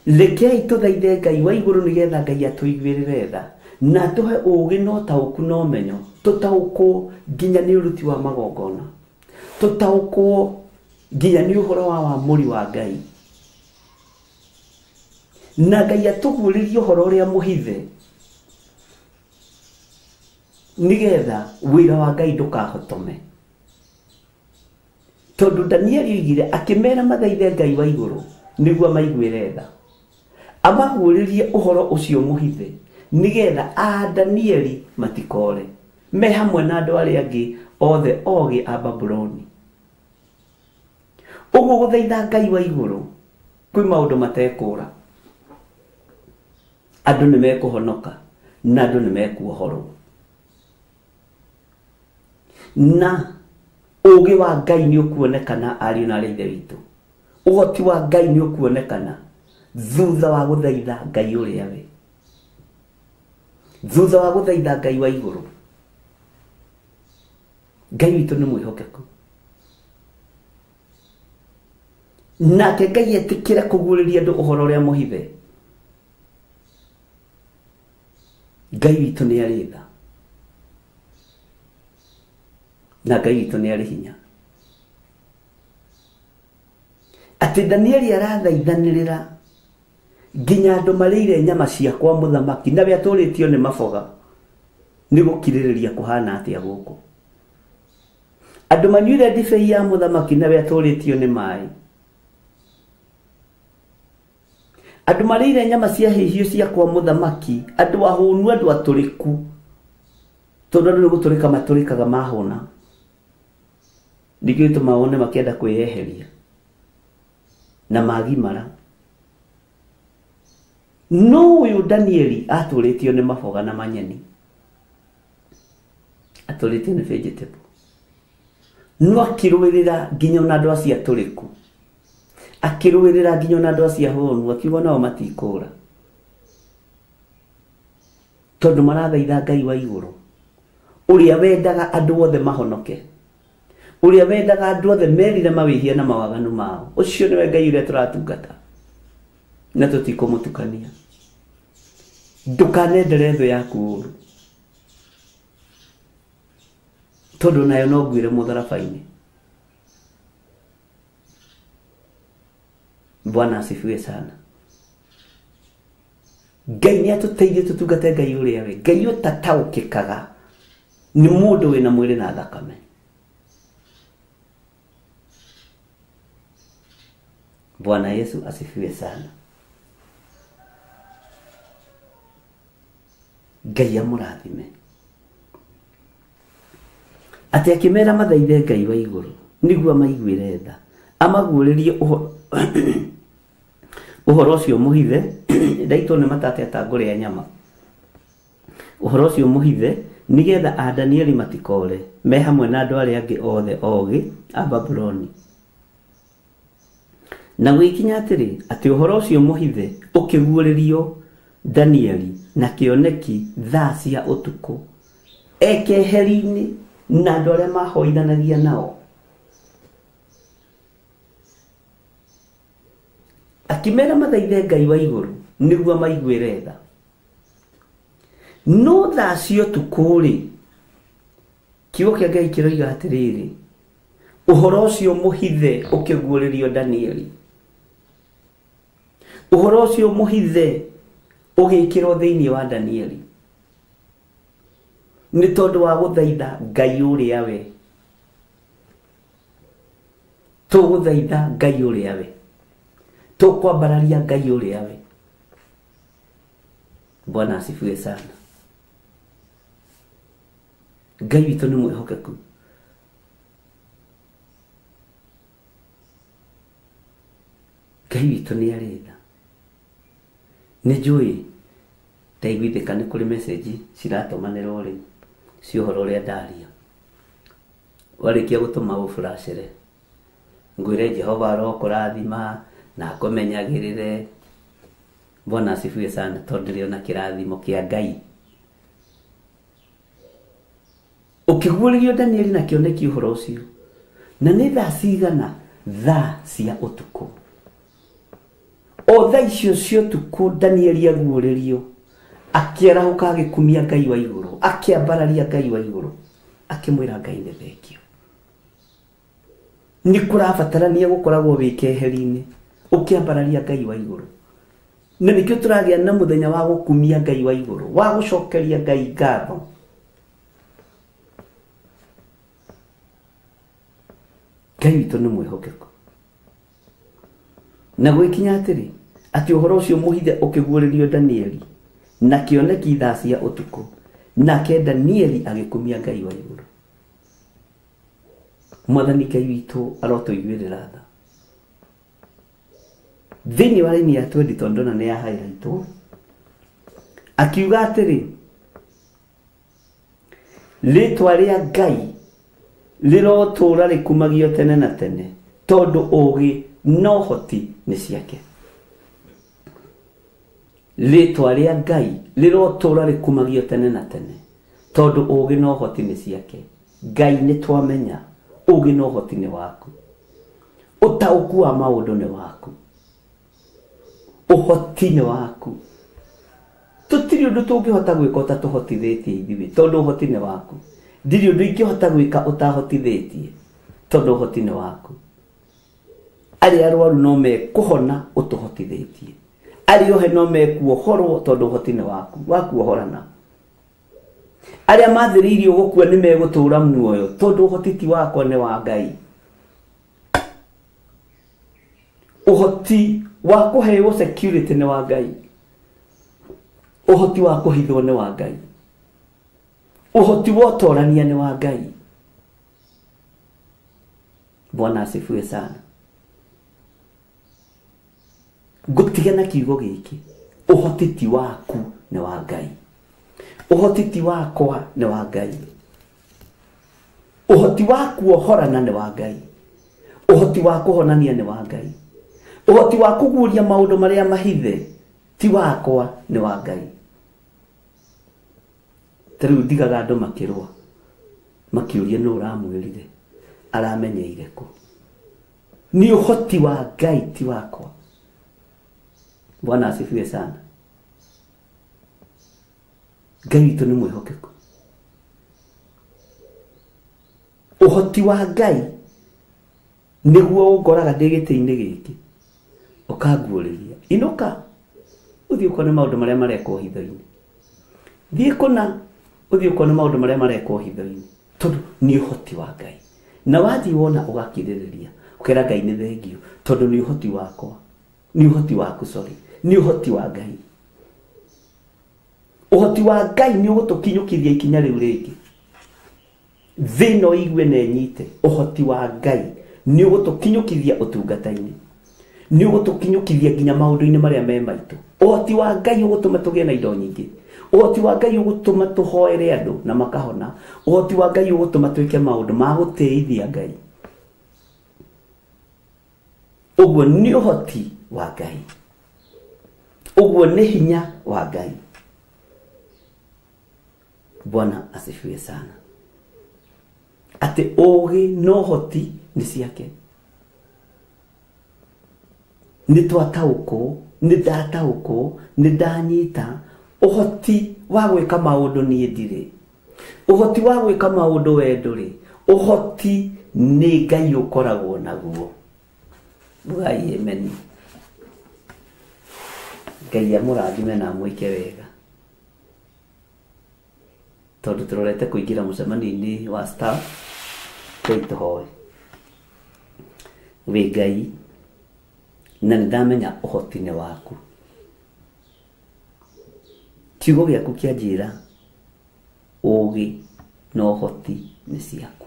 Rekei tũthaithe Ngai wa igũrũ nĩgetha Ngai atũiguĩrĩre tha na atũhe ũũgĩ na ũtaũku na ũmenyo, tũtaũkwo nginya nĩ ũruti wa magongona, tũtaũkwo nginya nĩ ũhoro wa wamũri wa Ngai, na Ngai atũguũrĩrie ũhoro ũrĩa mũhithe nĩgetha wĩra wa Ngai ndũkahotome. Tondũ Danieli oigire akĩmera mathaithe Ngai wa igũrũ nĩguo amaiguĩre tha, amaguũrĩrie ũhoro ũcio mũhithe nĩgetha a Danieli matikore me hamwe na andũ arĩa angĩ othe ogĩ a Babuloni. Ũguo gũthaitha Ngai wa igũrũ kwĩ maũndũ matekũra. Andũ nĩ mekũhonoka na andũ nĩ mekuohorwo. Na ũũgĩ wa Ngai nĩ ũkuonekana ariũ na arĩ ithe witũ. Ũhoti wa Ngai nĩ ũkuonekana thutha wa gũthaitha Ngai ũrĩa we, thutha wa gũthaitha Ngai wa igũrũ. Ngai witũ nĩ mwĩhokeku. Nake Ngai etĩkĩra kũguũrĩria andũ ũhoro ũrĩa mũhithe. Ngai witũ nĩ arĩ tha na Ngai witũ nĩ arĩ hinya. Atĩ Danieli arathaithanĩrĩra nginya andũ marĩire nyama cia kwa mũthamaki na we atũrĩtio nĩ maboga nĩ gũkirĩrĩria kũhana atĩa gũkũ. Andũ manyuire ndibei ya mũthamaki nawe atũrĩtio nĩ maĩ. Andũ marĩire nyama cia hĩhio cia kwa mũthamaki, andũ ahũnu, andũ atũrĩku, tondũ andũ nĩ gũtũrĩka matũrĩkaga mahũna. Nĩkĩo gĩtũmaga wone makĩenda kwĩyeheria na magimara. No ũyũ Danieli atũrĩtio nĩ maboga na manyeni, atũrĩtio nĩ vegetable, no akĩrũĩrĩra nginya ona andũ acio atũrĩku, akĩrũĩrĩra nginya ona andũ acio ahũnu, akiuga nao matikũra tondũ marathaitha Ngai wa igũrũ ũrĩa wendaga andũ othe mahonoke, ũrĩa wendaga andũ othe merire mawĩhia na mawaganu mao. Ũcio nĩwe Ngai ũrĩa tũratungata na tũtikũmũtukania. Ndũkanendere thũ yaku ũru, tondũ nayo no nguire mũtharaba-inĩ. Bwana asifiwe sana. Ngai nĩ atũteithie tũtungate Ngai ũrĩa we Ngai ũtataũkĩkaga nĩ mũndũ wĩna mwĩrĩ na thakame. Bwana Yesu asifiwe sana. Ngai amũrathime. Atĩ akĩmera mathaithe Ngai wa igũrũ nĩguo amaiguĩre tha, amaguũrĩrie ũhoro ũcio mũhithe. Ndaitwo nĩ matate atangũrĩa nyama. Ũhoro ũcio mũhithe nĩgetha a Danieli matikore me hamwe na andũ arĩa angĩ othe ogĩ a Babuloni. Na gũgĩkinya atĩrĩ, atĩ ũhoro ũcio mũhithe ũkĩguũrĩrio Danieli na kĩoneki thaa cia ũtukũ e keheri-inĩ na andũ arĩa mahoithanagia nao. Akĩmera mathaithe Ngai wa igũrũ nĩguo amaiguĩre tha. No thaa cia ũtukũ-rĩ, kiugo kĩa Ngai kĩroiga atĩrĩrĩ, ũhoro ũcio mũhithe ũkĩguũrĩrio Danieli, ũhoro ũcio mũhithe ũgĩkĩrwo thĩinĩ wa Danieli nĩ tondũ wa gũthaitha Ngai ũrĩa we. Tũgũthaitha Ngai ũrĩa we, tũkwambararia Ngai ũrĩa we. Bwana asifiwe sana. Ngai witũ nĩ mwĩhokeku. Ngai witũ nĩ arĩ tha. Nĩ njũĩ ndaiguithĩka nĩ kũrĩ message ciratũmanĩrwo rĩ cia ũhoro ũrĩa ndaria. Warĩkia gũtũma ũburacĩre, ngwĩre Jehova arokũrathima na akũmenyagĩrĩre. Bwana asifiwe sana, tondũ ndĩrĩ ona kĩrathimo kĩa Ngai. Ũkĩguũrĩrio Danieli na kĩoneki ũhoro ũcio, na nĩ thaa cigana? Thaa cia ũtukũ. O thaa icio cia ũtukũ Danieli aguũrĩrio, akĩarahũka agĩkumia Ngai wa igũrũ, akĩambararia Ngai wa igũrũ, akĩmwĩra Ngai nĩ thengio. Nĩ kũrabatarania gũkoragwo wĩ keheri-inĩ ũkĩambararia Ngai wa igũrũ. Na nĩkĩo tũragĩa na mũthenya wa gũkumia Ngai wa igũrũ, wa gũcokeria Ngai ngatho. Ngai witũ nĩ mwĩhokeku. Na gwĩkinya atĩrĩ, atĩ ũhoro ũcio mũhithe ũkĩguũrĩrio Danieli na kĩoneki thaa cia ũtukũ, nake Danieli agĩkumia Ngai wa igũrũ. Mwathani Ngai witũ arotũiguĩrĩra tha. Thĩinĩ wa raini ya 20 tondũ ndona nĩ ya highlightwo, akiuga atĩrĩ, rĩtwa rĩa Ngai rĩrotũũra rĩkumagio tene na tene, tondũ ũũgĩ na ũhoti nĩ ciake. Rĩtwa rĩa Ngai rĩrotũũra rĩkumagio tene na tene, tondũ ũũgĩ na ũhoti nĩ ciake. Ngai nĩ twamenya ũũgĩ na ũhoti nĩ waku, ũtaũku wa maũndũ nĩ waku, ũhoti nĩ waku. Tũtirĩ ũndũ tũngĩhota gwĩka ũtatũhotithĩtie ithuĩ, tondũ ũhoti nĩ waku. Ndirĩ ũndũ ingĩhota gwĩka ũtahotithĩtie, tondũ ũhoti nĩ waku. Arĩa arwaru no mekũhona ũtũhotithĩtie, arĩa ohe no mekuohorwo tondũ ũhoti nĩ waku wa kuohorana. Arĩa mathĩrĩirio gũkua nĩ megũtũũra muoyo, tondũ ũhoti ti wakwa nĩ wa Ngai. Ũhoti wa kũheo security nĩ wa Ngai. Ũhoti wa kũhithwo nĩ wa Ngai. Ũhoti wa ũtorania nĩ wa Ngai. Bwana asifiwe sana. Ngũtiga na kiugo gĩkĩ, ũhoti ti waku nĩ wa Ngai. Ũhoti ti wakwa nĩ wa Ngai. Ũhoti wa kuohorana nĩ wa Ngai. Ũhoti wa kũhonania nĩ wa Ngai. Ũhoti wa kũguũria maũndũ marĩa mahithe ti wakwa nĩ wa Ngai. Ta rĩu ndigaga andũ makĩrũa, makĩũria nũ ũramwĩrire, aramenyeire kũ. Nĩ ũhoti wa Ngai ti wakwa. Bwana asifiwe sana. Ngai witũ nĩ mwĩhokeku. Ũhoti wa Ngai nĩguo ũngoraga ndĩ gĩtĩ-inĩ gĩkĩ, ũkanguũrĩria. Inũka ũthiĩ ũkone maũndũ marĩa marekwo hitho-inĩ. Thiĩ kũna ũthiĩ ũkone maũndũ marĩa marekwo hitho-inĩ, tondũ nĩ ũhoti wa Ngai. Na wathiĩ wona ũgakirĩrĩria, ũkera Ngai nĩ thengio, tondũ nĩ ũhoti wakwa, nĩ ũhoti waku, sorry, nĩ ũhoti wa Ngai. Ũhoti wa Ngai nĩ ũgũtũkinyũkithia ikinya rĩu rĩngĩ. Thĩ no igue na ĩnyite. Ũhoti wa Ngai nĩ ũgũtũkinyũkithia ũtungata-inĩ, nĩ ũgũtũkinyũkithia nginya maũndũ-inĩ marĩa me maitũ. Ũhoti wa Ngai ũgũtũma tũgĩe na indo nyingĩ. Ũhoti wa Ngai ũgũtũma tũhoere andũ na makahona. Ũhoti wa Ngai ũgũtũma twĩke maũndũ ma gũtĩithia Ngai. Ũguo nĩ ũhoti wa Ngai. Ũguo nĩ hinya wa Ngai. Bwana asifiwe sana. Atĩ ũũgĩ na ũhoti nĩ ciake. Nĩ twataũkwo, nĩ ndataũkwo, nĩ ndanyita ũhoti wa gwĩka maũndũ niĩ ndirĩ. Ũhoti wa gwĩka maũndũ we ndũrĩ. Ũhoti nĩ Ngai ũkoragwo naguo. Ngai amen. Ngai amũrathime na amwĩke wega. Tondũ tũrorete kũingĩra mũcemanio-inĩ wa staff, Ngai tũhoe. Wĩ Ngai, na nĩ ndamenya ũhoti nĩ waku. Kiugo gĩaku kĩanjĩra ũũgĩ na ũhoti nĩ ciaku.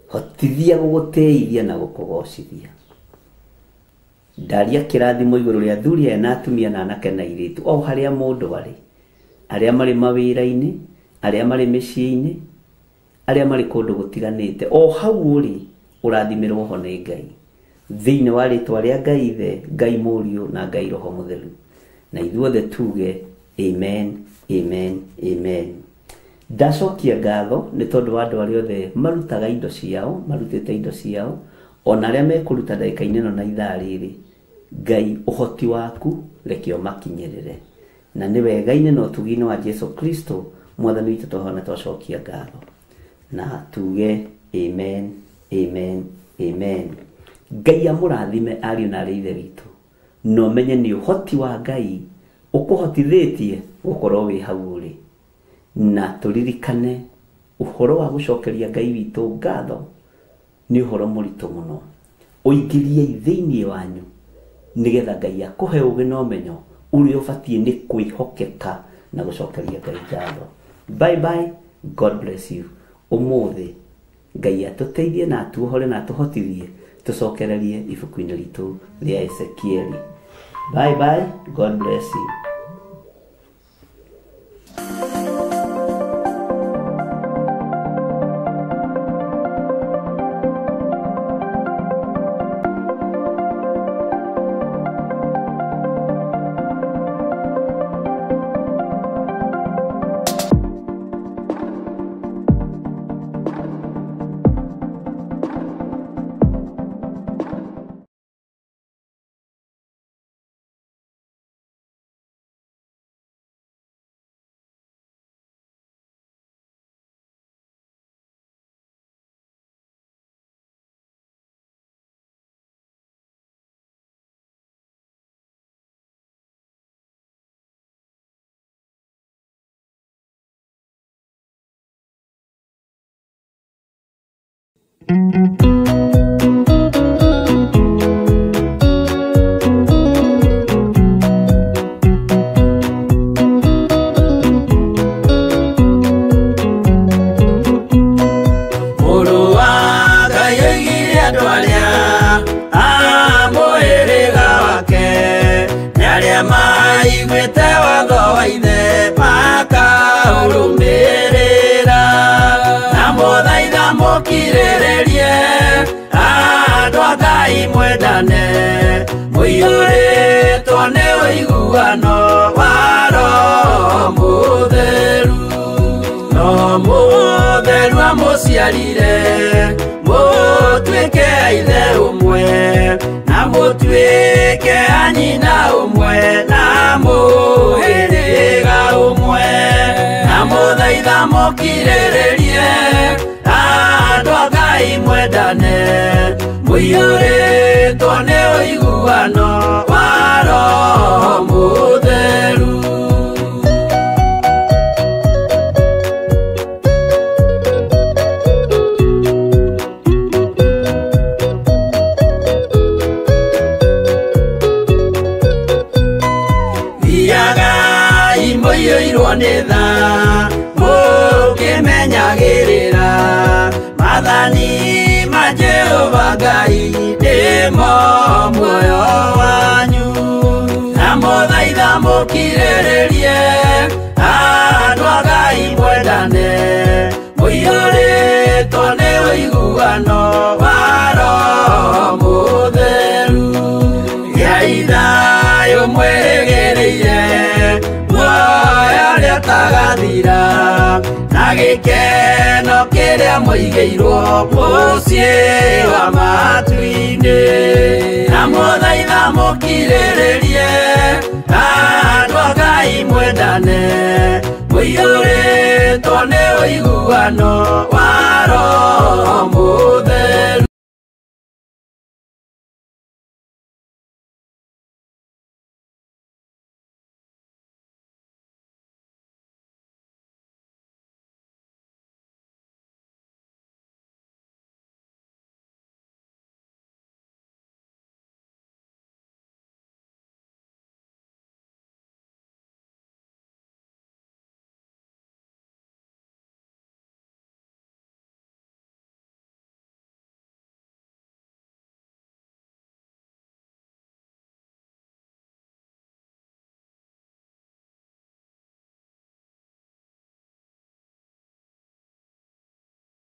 Hotithia gũgũtĩithia na gũkũgocithia. Ndaria kĩrathimo igũrũ rĩa athuri aya na atumia na anake na airĩtu, o harĩa mũndũ arĩ, arĩa marĩ mawĩra-inĩ, arĩa marĩ mĩciĩ-inĩ, arĩa marĩ kũndũ gũtiganĩte, o hau ũrĩ ũrathimĩrwo ho nĩ Ngai. Thĩinĩ wa rĩtwa rĩa Ngai Ithe, Ngai Mũriũ na Ngai Roho Mũtheru. Na ithuothe tuge amen, amen, amen. Ndacokia ngatho nĩ tondũ wa andũ arĩa othe marutaga indo ciao, marutĩte indo ciao, ona arĩa mekũruta ndagĩka-inĩ ĩno na ithaa rĩrĩ. Ngai ũhoti waku reke ũmakinyĩrĩre. Na nĩ wega-inĩ na ũtugi-inĩ wa Jesu Kristo Mwathani witũ twahona twacokia ngatho. Na tuge amen, amen, amen. Ngai amũrathime ariũ na arĩ ithe witũ. Na ũmenye nĩ ũhoti wa Ngai ũkũhotithĩtie gũkorwo wĩ hau ũrĩ. Na tũririkane ũhoro wa gũcokeria Ngai witũ ngatho nĩ ũhoro mũritũ mũno. Ũingĩriei thĩinĩ wanyu nĩgetha Ngai akũhe ũũgĩ na ũmenyo ũrĩa ũbatiĩ nĩ kwĩhokeka na gũcokeria Ngai ngatho. Bye bye, God bless you. Ũmũthĩ Ngai atũteithie na atuohore na atũhotithie tũcokererie ibuku-inĩ ritũ rĩa Ezekieli. Bye bye, God bless you. mũkirĩrĩrie andũ a Ngai mwendane mũiyũrĩtwo nĩ ũiguano wa Roho Mũtheru. Roho Mũtheru amũciarire mũtuĩke a ithe ũmwe na mũtuĩke a nyina ũmwe na mũhĩrĩga ũmwe. Na mũthaitha mũkirĩrĩrie andũ a Ngai mwendane mũiyũrĩtwo nĩ ũiguano wa Roho Mũtheru. Thiagai mũiyũirwo nĩ tha mũkĩmenyagĩrĩra maathani ma Jehova Ngai nĩmo muoyo wanyu. Na mũthaitha mũkirĩrĩrie andũ a Ngai mwendane mũiyũrĩtwo nĩ ũiguano wa Roho Mũtheru. Gĩai thayũ mwĩrĩgĩrĩire muoyo ũrĩa ũtagathira na gĩkeno kĩrĩa mũigĩirwo mũciĩ wa matu-inĩ. Na mũthaitha mũkirĩrĩrie andũ a Ngai mwendane mũiyũrĩtwo nĩ ũiguano wa Roho